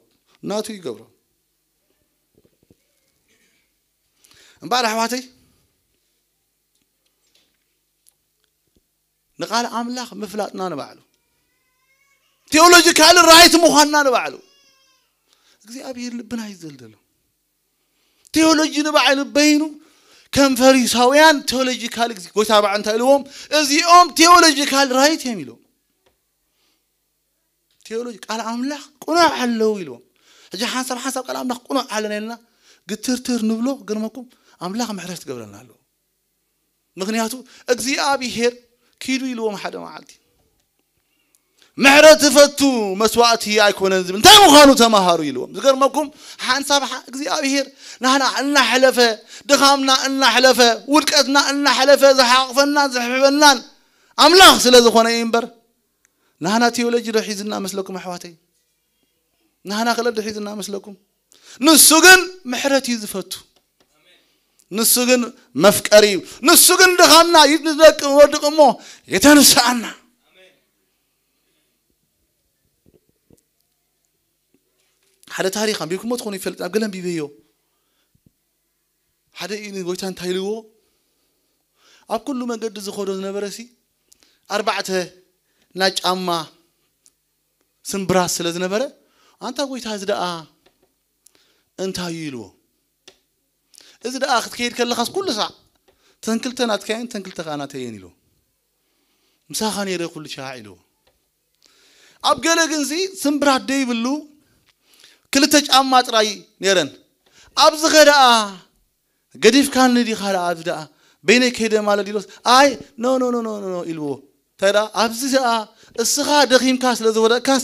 ናቱ ይገብሮ። እምበኣር ኣሕዋተይ ንቃል ኣምላኽ ምፍላጥና ንባዕሉ ቴዎሎጂካል ራይት ምዃንና ንባዕሉ እግዚኣብሔር ልብና ይዘልደሎ። ቴዎሎጂ ንባዕሉ በይኑ ከም ፈሪሳውያን ቴዎሎጂካል፣ ጎይታ ባዕ እንታይ ኢልዎም? እዚኦም ቴዎሎጂካል ራይት እዮም ኢልዎም። ቴዎሎጂ ቃል ኣምላኽ ቅኑዕ ኣለዉ ኢልዎም። ሕጂ ሓንሳብ ሓንሳብ ቃል ኣምላኽ ቅኑዕ ኣለና ኢልና ግትርትር ንብሎ፣ ግርመኩም ኣምላኽ ምሕረት ትገብረልና ኣለዎ። ምኽንያቱ እግዚኣብሔር ኪዱ ኢልዎም ሓደ መዓልቲ። ምሕረት ትፈቱ መስዋእቲ ኣይኮነን ዝብል እንታይ ምዃኑ ተማሃሩ ኢልዎም። ዝገርመኩም ሓንሳብ እግዚኣብሔር ናህና እናሕለፈ፣ ድኻምና እናሕለፈ፣ ውድቀትና እናሕለፈ ዝሓቕፈናን ዝሕብበናን ኣምላኽ ስለ ዝኾነ እዩ እምበር ናህና ቴዎሎጂ ዶ ሒዝና መስለኩም ኣሕዋተይ? ናህና ክለብ ሒዝና መስለኩም? ንሱ ግን ምሕረት እዩ ዝፈቱ። ንሱ ግን መፍቀሪ እዩ። ንሱ ግን ድኻምና ይድነቅ ወድቅ እሞ የተንስኣና። ሓደ ታሪኽ ኣንቢብኩሞ ትኾኑ ይፈልጥ ኣብ ገለ ኣንቢበዮ። ሓደ እዩ ንጎይታ እንታይ ኢልዎ? ኣብ ኩሉ መገዲ ዝኸዶ ዝነበረ ሲ ኣርባዕተ ናይ ጫማ ስምብራት ስለ ዝነበረ ኣንታ ጎይታ እዚ ደኣ እንታይ እዩ ኢልዎ። እዚ ደኣ ክትከይድ ከለኻስ ኩሉ ሳዕ ተንክልተ ናትካየን ተንክልተ ከዓ ናተየን ኢልዎ። ምሳኻ ነይረ ኩሉ ሻዕ ኢልዎ። ኣብ ገለ ግንሲ ስምብራት ደይብሉ ክልተ ጫማ ጥራይ ነይረን። ኣብዚ ኸ ደኣ ገዲፍካኒ ዲኻ ደኣ ኣብዚ ደኣ በይነይ ከይደ ማለት ዲሎስ ኣይ ኖ ኖ ኖ ኖ ኖ ኢልዎ። እንታይ ደኣ ኣብዚ ደኣ እስኻ ደኺምካ ስለ ዝወደቅካስ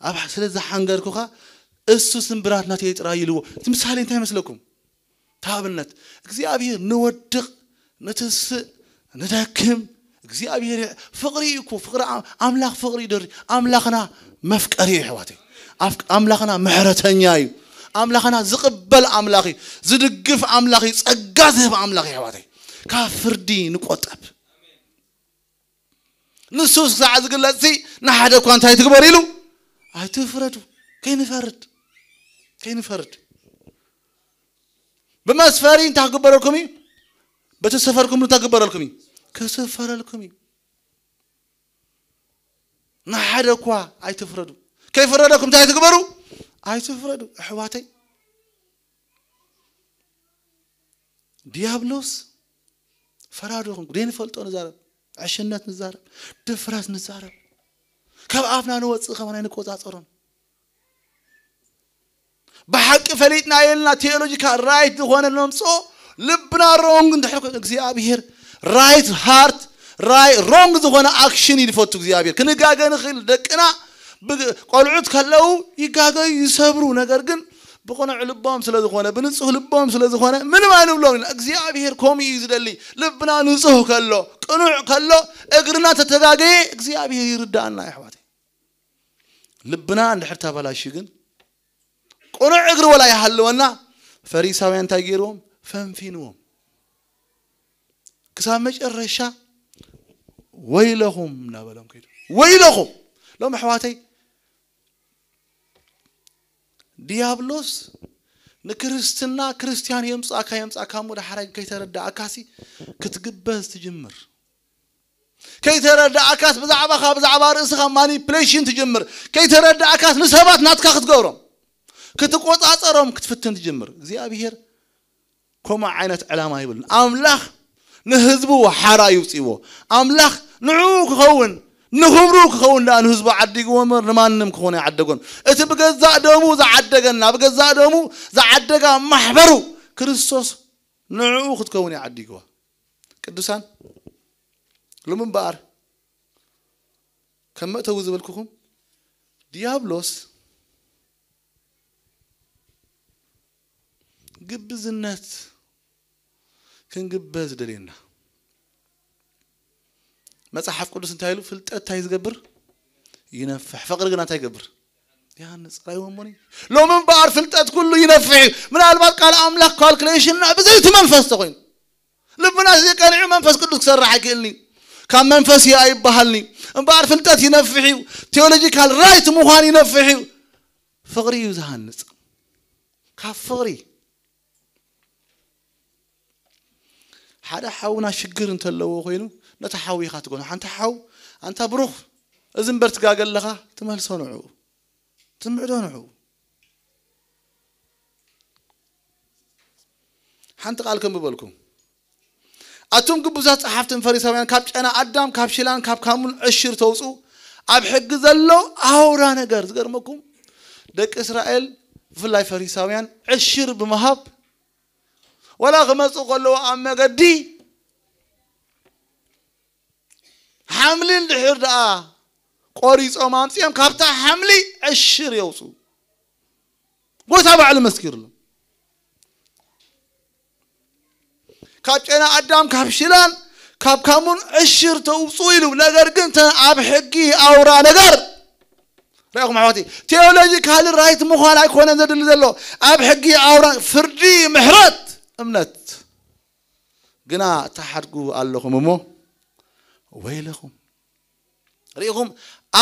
ኣብ ስለ ዝሓንገርኩኻ እሱ ስምብራት ናተይ ጥራይ ኢልዎ። እቲ ምሳሌ እንታይ ይመስለኩም? ታብነት እግዚኣብሔር ንወድቕ ንትስእ ንደክም እግዚኣብሔር ፍቕሪ እዩ እኮ ፍቕሪ ኣምላኽ ፍቕሪ ይደሪ። ኣምላኽና መፍቀሪ እዩ ኣሕዋተይ። ኣምላኽና ምሕረተኛ እዩ። ኣምላኽና ዝቕበል ኣምላኽ እዩ። ዝድግፍ ኣምላኽ እዩ። ጸጋ ዝህብ ኣምላኽ እዩ ኣሕዋተይ። ካብ ፍርዲ ንቆጠብ። ንሱ ክሳዕ ዝግለጽ ንሓደ እኳ እንታይ ትግበር ኢሉ ኣይትፍረዱ። ከይንፈርድ ከይንፈርድ ብመስፈሪ እንታይ ክግበረልኩም እዩ? በቲ ሰፈርኩም እንታይ ክግበረልኩም እዩ? ክስፈረልኩም እዩ። ንሓደ እኳ ኣይትፍረዱ። ከይፈረደኩም እንታይ ትግበሩ? ኣይትፍረዱ። ኣሕዋተይ ዲያብሎስ ፈራዲ ኹም ዘይንፈልጦ ንዛረብ፣ ዕሽነት ንዛረብ፣ ድፍረት ንዛረብ፣ ካብ ኣፍና ንወፅእ ከማን ኣይንቆፃፀሮን። ብሓቂ ፈሊጥና የልና ቴዎሎጂካ ራይት ዝኾነ ነምፅኦ ልብና ሮንግ እንድሕር ኮይኑ እግዚኣብሔር ራይት ሃርት ራይ ሮንግ ዝኾነ ኣክሽን ይድፈቱ እግዚኣብሔር ክንጋገ ንኽእል ደቅና ቆልዑት ከለዉ ይጋገዩ ይሰብሩ ነገር ግን ብቕኑዕ ልቦም ስለ ዝኾነ ብንፁህ ልቦም ስለ ዝኾነ ምንም ኣይንብሎም ኢና እግዚኣብሔር ከምኡ እዩ ዝደሊ። ልብና ንፁህ ከሎ ቅኑዕ ከሎ እግርና ተተጋገየ እግዚኣብሔር ይርዳእና ይሕዋት። ልብና እንድሕር ተበላሹ ግን ቅኑዕ እግሪ ወላ ይሃልወና። ፈሪሳውያን እንታይ ገይርዎም? ፈንፊንዎም። ክሳብ መጨረሻ ወይለኹም እናበሎም ከይዱ። ወይለኹም ሎም ኣሕዋተይ፣ ዲያብሎስ ንክርስትና ክርስቲያን የምፃእካ የምፃእካ እሞ ዳሕራይ ከይተረዳእካሲ ክትግበዝ ትጅምር። ከይተረዳእካስ ብዛዕባኻ ብዛዕባ ርእስኻ ማኒፕሌሽን ትጅምር። ከይተረዳእካስ ንሰባት ናትካ ክትገብሮም ክትቆፃፀሮም ክትፍትን ትጅምር። እግዚኣብሔር ከምኡ ዓይነት ዕላማ ይብልን። ኣምላኽ ንህዝቡ ሓራ ይውፅዎ። ኣምላኽ ንዕኡ ክኸውን ንኽብሩ ክኸውን ደኣ ንህዝቡ ዓዲግዎ እምበር ንማንም ክኾን ኣይዓደጎን። እቲ ብገዛእ ደሙ ዝዓደገና ብገዛእ ደሙ ዝዓደጋ ማሕበሩ ክርስቶስ ንዕኡ ክትከውን ይዓዲግዋ። ቅዱሳን ሎሚ እምበኣር ከም መእተዊ ዝበልኩኹም ዲያብሎስ ግብዝነት ክንግበ ዝደልየና መፅሓፍ ቅዱስ እንታይ ኢሉ ፍልጠት እንታይ ዝገብር ይነፍሕ ፈቅሪ ግና እንታይ ይገብር ያንፅር ኣይወሞኒ። ሎሚ እምበኣር ፍልጠት ኩሉ ይነፍሕ እዩ። ምናልባት ቃል ኣምላኽ ካልኩሌሽንና ብዘይቲ መንፈስ ተኮይኑ ልብና እዚ ቀኒዑ መንፈስ ቅዱስ ክሰርሕ ኣይክእልኒ። ካብ መንፈስ እዩ ኣይበሃልኒ። እምበኣር ፍልጠት ይነፍሕ እዩ። ቴዎሎጂካል ራይት ምዃን ይነፍሕ እዩ። ፍቕሪ እዩ ዝሃንፅ። ካብ ፍቕሪ ሓደ ሓውና ሽግር እንተለዎ ኮይኑ ነቲ ሓው ኢኻ ትጎኖ። ሓንቲ ሓው ኣንታ ብሩኽ እዚ እምበር ትጋገ ኣለኻ፣ ትመልሶ ንዕኡ፣ ትምዕዶ ንዕኡ። ሓንቲ ቃል ከንብበልኩም። ኣቱም ግቡዛት ጸሓፍትን ፈሪሳውያን፣ ካብ ጨና ኣዳም፣ ካብ ሽላን ካብ ካሙን ዕሽር ተውጹ፣ ኣብ ሕጊ ዘሎ ኣውራ ነገር። ዝገርመኩም፣ ደቂ እስራኤል፣ ብፍላይ ፈሪሳውያን፣ ዕሽር ብምሃብ፣ ወላ ክመጹ ከለዉ ኣብ መገዲ ሓምሊ እንድሕር ደኣ ቆሪጾም ኣምጺኦም፣ ካብታ ሓምሊ ዕሽር የውጹ። ጎይታ ባዕሉ መስኪርሉ። ካብ ጨና ኣዳም፣ ካብ ሽላን ካብ ካሙን ዕሽር ተውጹ ኢሉ። ነገር ግን ተን ኣብ ሕጊ ኣውራ ነገር፣ ርኢኹም ኣሕዋተይ፣ ቴዎሎጂካሊ ራይት ምዃን ኣይኮነን ዘድሊ ዘሎ። ኣብ ሕጊ ኣውራ፣ ፍርዲ፣ ምሕረት፣ እምነት። ግና ትሓድጉ ኣለኹም እሞ ወይለኹም። ርኢኹም፣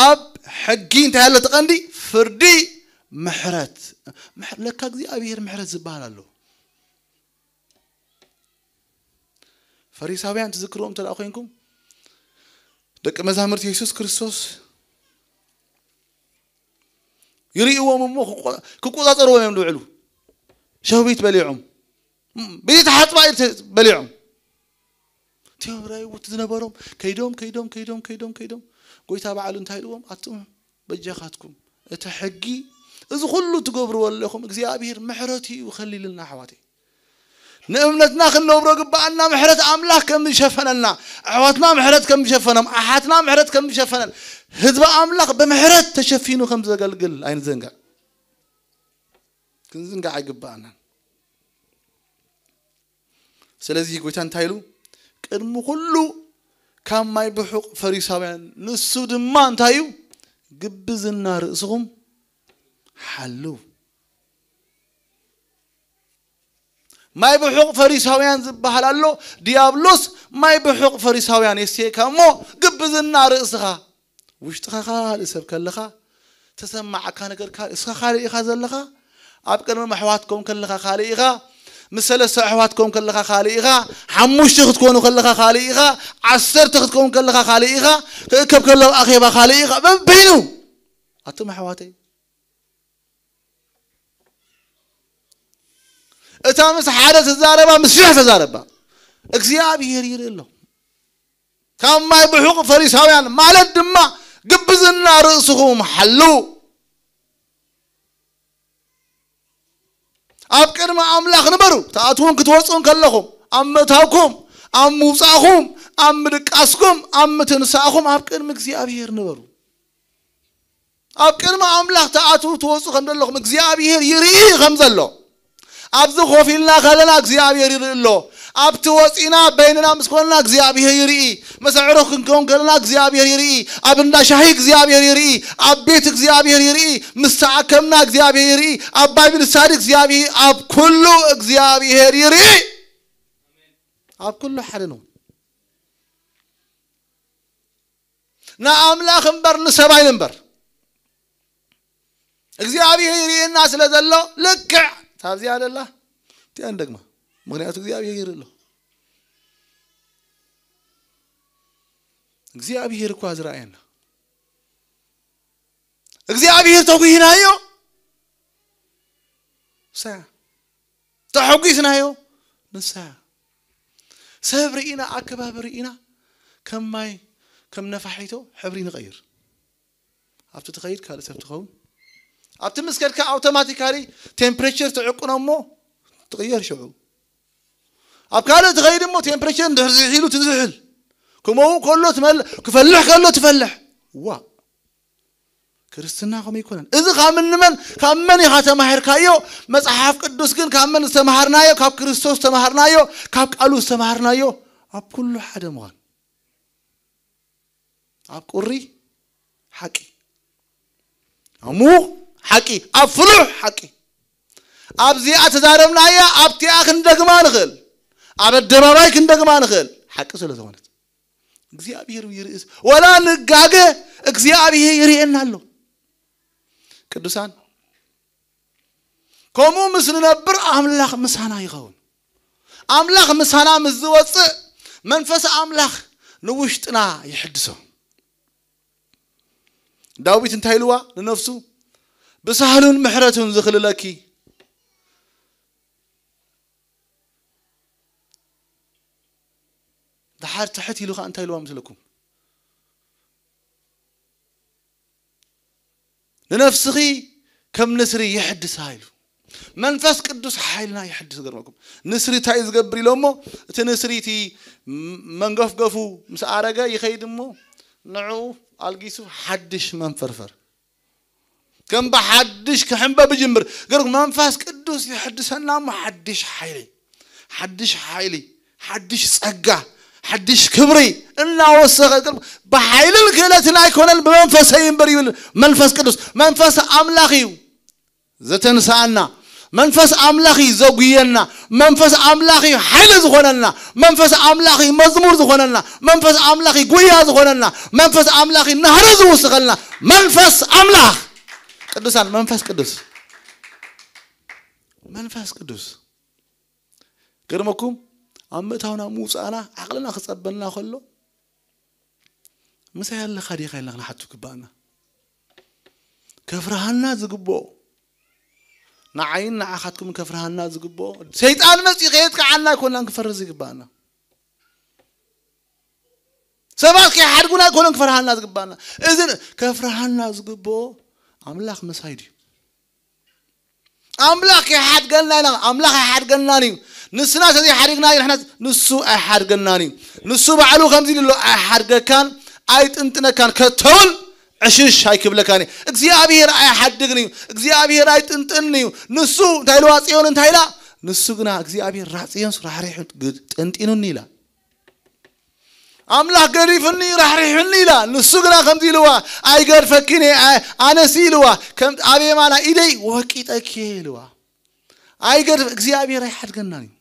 ኣብ ሕጊ እንታይ ኣሎ? እቲ ቀንዲ ፍርዲ፣ ምሕረት። ምሕ-፣ ለካ እግዚኣብሔር ምሕረት ዝበሃል ኣሎ። ፈሪሳውያን ትዝክርዎም እንተ ደኣ ኮይንኩም፣ ደቂ መዛሙርቲ የሱስ ክርስቶስ ይርእይዎም እሞ ክቆ-፣ ክቆጻጸርዎም እዮም ዝውዕሉ። ሸዊት በሊዖም፣ ም-፣ ብዘይተሓጽባ ኢድ ተ-፣ በሊዖም። እቲኦም ራይውት ዝነበሮም ከይዶም፣ ከይዶም፣ ከይዶም፣ ከይዶም፣ ከይዶም። ጎይታ ባዕሉ እንታይ ኢልዎም? ኣቱም በጃኻትኩም፣ እቲ ሕጊ፣ እዚ ኩሉ ትገብርዎ ኣለኹም፣ እግዚኣብሔር ምሕረቱ እዩ ከሊልና፣ ኣሕዋተይ። ንእምነትና ክንነብሮ ግባኣና፣ ምሕረት ኣምላኽ ከም ዝሸፈነልና፣ ኣሕዋትና ምሕረት ከም ዝሸፈኖም፣ ኣሓትና ምሕረት ከም ዝሸፈነን፣ ህዝቢ ኣምላኽ ብምሕረት ተሸፊኑ ከም ዘገልግል ኣይንዘንግዕ። ክንዝንጋዕ ኣይግባኣናን። ስለዚ ጎይታ እንታይ ኢሉ? ቅድሚ ኩሉ ካብ ማይ ብሑቕ ፈሪሳውያን፣ ንሱ ድማ እንታይ እዩ? ግብዝና ርእስኹም ሓልው። ማይ ብሑቕ ፈሪሳውያን ዝበሃል ኣሎ። ዲያብሎስ ማይ ብሑቕ ፈሪሳውያን የስየካ እሞ፣ ግብዝና ርእስኻ፣ ውሽጥኻ ካልእ ሰብ ከለኻ፣ ተሰማዓካ ነገር ካልእ፣ እስኻ ካልእ ኢኻ ዘለኻ። ኣብ ቅድሚ ኣሕዋትኩም ከለኻ ካልእ ኢኻ፣ ምስ ሰለስተ ኣሕዋትኩም ከለኻ ካልእ ኢኻ፣ ሓሙሽተ ክትኮኑ ከለኻ ካልእ ኢኻ፣ ዓሰርተ ክትኮኑ ከለኻ ካልእ ኢኻ፣ ክእከብ ከሎ ኣኼባ ካልእ ኢኻ። በበይኑ፣ ኣቱም ኣሕዋተይ፣ እታ ምስ ሓደ ትዛረባ፣ ምስ ሽሕ ተዛረባ። እግዚኣብሔር ይርኢ ኣሎ። ካብ ማይ ብሑቕ ፈሪሳውያን ማለት ድማ ግብዝና ርእስኹም ሓልው። ኣብ ቅድሚ ኣምላኽ ንበሩ። ትኣትዉን ክትወጹን ከለኹም፣ ኣብ ምእታውኩም፣ ኣብ ምውጻእኹም፣ ኣብ ምድቃስኩም፣ ኣብ ምትንሳእኹም ኣብ ቅድሚ እግዚኣብሔር ንበሩ። ኣብ ቅድሚ ኣምላኽ ትኣትዉ ትወጹ ከም ዘለኹም እግዚኣብሔር ይርኢ ከም ዘሎ። ኣብዚ ኮፍ ኢልና ከለና እግዚኣብሔር ይርኢ ኣሎ። ኣብቲ ወጺና በይንና ምስ ኮንና እግዚኣብሔር ይርኢ። ምስ ኣዕሩኽ ክንከውን ከለና እግዚኣብሔር ይርኢ። ኣብ እንዳ ሻሂ እግዚኣብሔር ይርኢ። ኣብ ቤት እግዚኣብሔር ይርኢ። ምስ ተኣከብና እግዚኣብሔር ይርኢ። ኣብ ባይብል ስታዲ እግዚኣብሔር፣ ኣብ ኩሉ እግዚኣብሔር ይርኢ። ኣብ ኩሉ ሓደ ነው። ንኣምላኽ እምበር ንሰብ ኣይንንበር። እግዚኣብሔር ይርእየና ስለ ዘሎ ልክዕ ታብዚኣ ደላ እቲኣን ደግማ። ምኽንያቱ እግዚኣብሔር ይርኢ ኣሎ። እግዚኣብሔር እኳ ዝረኣየና። እግዚኣብሔር ተጉሂናዮ ንሳ፣ ተሐጒስናዮ ንሳ። ሰብ ርኢና፣ ኣከባቢ ርኢና፣ ከም ማይ፣ ከም ነፋሒቶ ሕብሪ ንቐይር። ኣብቲ ትኸይድ ካልእ ሰብ ትኸውን። ኣብቲ ምስ ከድካ ኣውቶማቲካሊ ቴምፕሬቸር ትዕቅኖ እሞ ትቕየር ሽዑ። ኣብ ካልእ ትኸይድ እሞ ቴምፕሬቸር እንድሕር ዝሒሉ ትዝሕል። ክመውእ ከሎ ትመል-፣ ክፈልሕ ከሎ ትፈልሕ። ዋ፣ ክርስትና ከምኡ ኣይኮነን። እዚ ካብ ንመን፣ ካብ መን ኢኻ ተማሂርካዮ? መጽሓፍ ቅዱስ ግን ካብ መን ዝተማሃርናዮ? ካብ ክርስቶስ ዝተማሃርናዮ፣ ካብ ቃሉ ዝተማሃርናዮ። ኣብ ኩሉ ሓደ ምዃን። ኣብ ቁሪ ሓቂ፣ ኣብ ምዉቕ ሓቂ፣ ኣብ ፍሉሕ ሓቂ። ኣብዚኣ ተዛረብናያ ኣብቲኣ ክንደግማ ንኽእል፣ ኣብ ኣደባባይ ክንደግማ ንኽእል። ሓቂ ስለ ዝኾነት እግዚኣብሔር ይርእስ፣ ወላ ንጋገ እግዚኣብሔር ይርእየና ኣሎ። ቅዱሳን፣ ከምኡ ምስ ንነብር ኣምላኽ ምሳና ይኸውን። ኣምላኽ ምሳና ምስ ዝወፅእ መንፈስ ኣምላኽ ንውሽጥና ይሕድሶ። ዳዊት እንታይ ኢልዋ ንነፍሱ? ብሳህሉን ምሕረቱን ዝኽልለኪ። ድሓር ትሕት ኢሉ ኸዓ እንታይ ኢልዋ ምስለኩም? ንነፍስኺ ከም ንስሪ ይሕድሳ ኢሉ። መንፈስ ቅዱስ ሓይልና ይሕድስ። ገርመኩም፣ ንስሪ እንታይ እዩ ዝገብር ኢሎ እሞ፣ እቲ ንስሪ እቲ መንገፍገፉ ምስ ኣረገ ይኸይድ እሞ፣ ንዑ ኣልጊሱ ሓድሽ መንፈርፈር ከም ብሓድሽ ክሕንበብ ይጅምር። ገርኩም፣ መንፈስ ቅዱስ ይሕድሰና እሞ ሓድሽ ሓይሊ፣ ሓድሽ ሓይሊ፣ ሓድሽ ጸጋ፣ ሓድሽ ክብሪ እናወሰኸ፣ ገርኩም፣ ብሓይልን ክእለትን ኣይኮነን ብመንፈሰይ እምበር ይብል መንፈስ ቅዱስ። መንፈስ ኣምላኽ እዩ ዘተንስኣና። መንፈስ ኣምላኽ እዩ ዘጉየና። መንፈስ ኣምላኽ እዩ ሓይሊ ዝኾነና። መንፈስ ኣምላኽ እዩ መዝሙር ዝኾነና። መንፈስ ኣምላኽ እዩ ጉያ ዝኾነና። መንፈስ ኣምላኽ እዩ ናህሪ ዝውስኸልና። መንፈስ ኣምላኽ። ቅዱሳን፣ መንፈስ ቅዱስ፣ መንፈስ ቅዱስ። ገርመኩም፣ ኣብ ምእታውና ምውፃእና ዓቕልና ክፀበና ከሎ፣ ምሳይ ኣለኻ ዲኻ ኢልና ክንሓቱ ግባእና። ከፍርሃና ዝግብኦ፣ ንዓይን ንዓኻትኩምን ከፍርሃና ዝግብኦ፣ ሰይጣን መፂኡ ከየጥቅዓና ኣይኮናን ክፈርህ ዝግባእና። ሰባት ከይሓድጉና ኣይኮነን ክፈርሃና ዝግባእና። እዚ ከፍርሃና ዝግብኦ ኣምላኽ ምሳይ ድዩ? ኣምላኽ ይሓድገና ኢና። ኣምላኽ ኣይሓድገናን እዩ። ንስና ተዘይሓዲግና እዩ፣ ንሕና፣ ንሱ ኣይሓድገናን እዩ። ንሱ ባዕሉ ከምዚ ኢሉ ኣሎ፣ ኣይሓድገካን ኣይጥንጥነካን፣ ከቶውን ዕሽሽ ኣይክብለካን እዩ። እግዚኣብሔር ኣይሓድግን እዩ። እግዚኣብሔር ኣይጥንጥንን እዩ። ንሱ እንታይ ኢልዋ ጽዮን? እንታይ ኢላ? ንሱ ግና እግዚኣብሔር ራሕጽዮንስ ራሕሪሑ ግ-፣ ጥንጢኑኒ ኢላ። ኣምላኽ ገዲፉኒ ራሕሪሑኒ ኢላ። ንሱ ግና ከምዚ ኢልዋ፣ ኣይገድፈኪን እየ፣ ኣይ-፣ ኣነሲ ኢልዋ፣ ከም ኣብ የማና ኢደይ ወቂጠኪ እየ ኢልዋ። ኣይገድፍ፣ እግዚኣብሔር ኣይሓድገናን እዩ።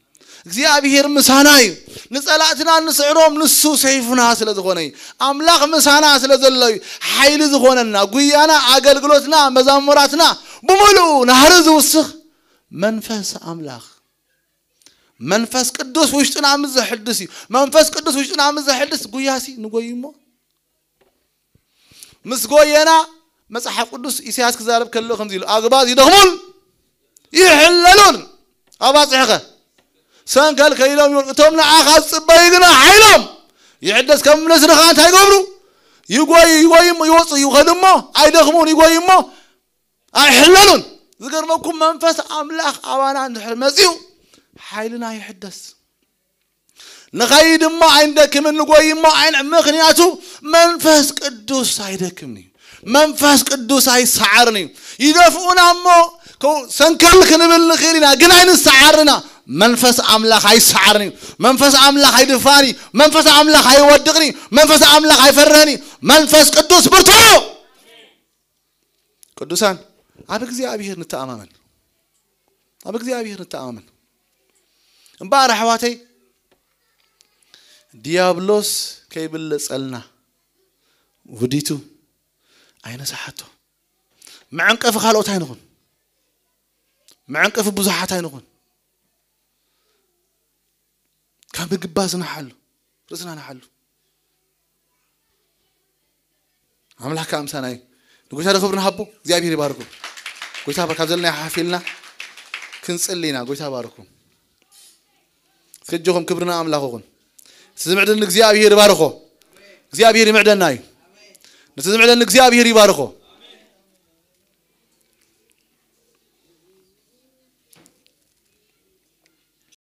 እግዚኣብሔር ምሳና እዩ። ንጸላእትና ንስዕሮም፣ ንሱ ሰይፍና ስለ ዝኾነ እዩ። ኣምላኽ ምሳና ስለ ዘሎ እዩ። ሓይሊ ዝኾነና፣ ጉያና፣ ኣገልግሎትና፣ መዛሙራትና ብምሉኡ ናህሪ ዝውስኽ መንፈስ ኣምላኽ። መንፈስ ቅዱስ ውሽጥና ምስ ዘሕድስ እዩ። መንፈስ ቅዱስ ውሽጥና ምስ ዘሕድስ ጉያሲ ንጎይ እሞ። ምስ ጎየና መጽሓፍ ቅዱስ ኢሳያስ ክዛረብ ከሎ ከምዚ ኢሉ፣ "ኣግባዝ ይደኽሙን ይሕለሉን፣ ኣባጽሕኸ ሰንከል ከይሎም ይወድቁ፣ እቶም ንዓኻ ዝጽበዩ ግና ሓይሎም ይሕደስ፣ ከም ንስርኻ እንታይ ይገብሩ? ይጎዩ፣ ይጎዩ እሞ ይወጹ፣ ይኸዱ እሞ ኣይደኽሙን፣ ይጎዩ እሞ ኣይሕለሉን." ዝገርመኩም መንፈስ ኣምላኽ ኣባና እንድሕር መጺኡ ሓይልና ይሕደስ። ንኸይድ እሞ ኣይንደክምን፣ ንጎይ እሞ ኣይን-፣ ምኽንያቱ መንፈስ ቅዱስ ኣይደክምን እዩ። መንፈስ ቅዱስ ኣይሰዓርን እዩ። ይደፍኡና እሞ ከው-፣ ሰንከል ክንብል ንኽእል ኢና፣ ግን ኣይንሰዓርና። መንፈስ ኣምላኽ ኣይሰዓርን እዩ። መንፈስ ኣምላኽ ኣይድፋን እዩ። መንፈስ ኣምላኽ ኣይወድቕን እዩ። መንፈስ ኣምላኽ ኣይፈርህን እዩ። መንፈስ ቅዱስ ብርቱዕ እዩ። ቅዱሳን፣ ኣብ እግዚኣብሔር ንተኣማመን። ኣብ እግዚኣብሔር ንተኣማመን። እምበኣር ኣሕዋተይ፣ ዲያብሎስ ከይብለጸልና ውዲቱ ኣይነሳሓቶ። መዐንቀፊ ካልኦት ኣይንኹን። መዐንቀፊ ብዙሓት ኣይንኹን። ካብ ምግባዝ ንሓሉ፣ ርእስና ንሓሉ። ኣምላኽ ከዓ ምሳና እዩ። ንጎይታ ዶ ክብሪ ንሃቦ። እግዚኣብሔር ይባርኩም። ጎይታ ካብ ዘለና ሓፊልና ክንጽሊ ኢና። ጎይታ ባርኩም። ከጆኹም ክብርና ኣምላኽ ይኹን። እቲ ዝምዕደኒ እግዚኣብሔር ይባርኮ። እግዚኣብሔር ይምዕደና እዩ። ነቲ ዝምዕደኒ እግዚኣብሔር ይባርኮ።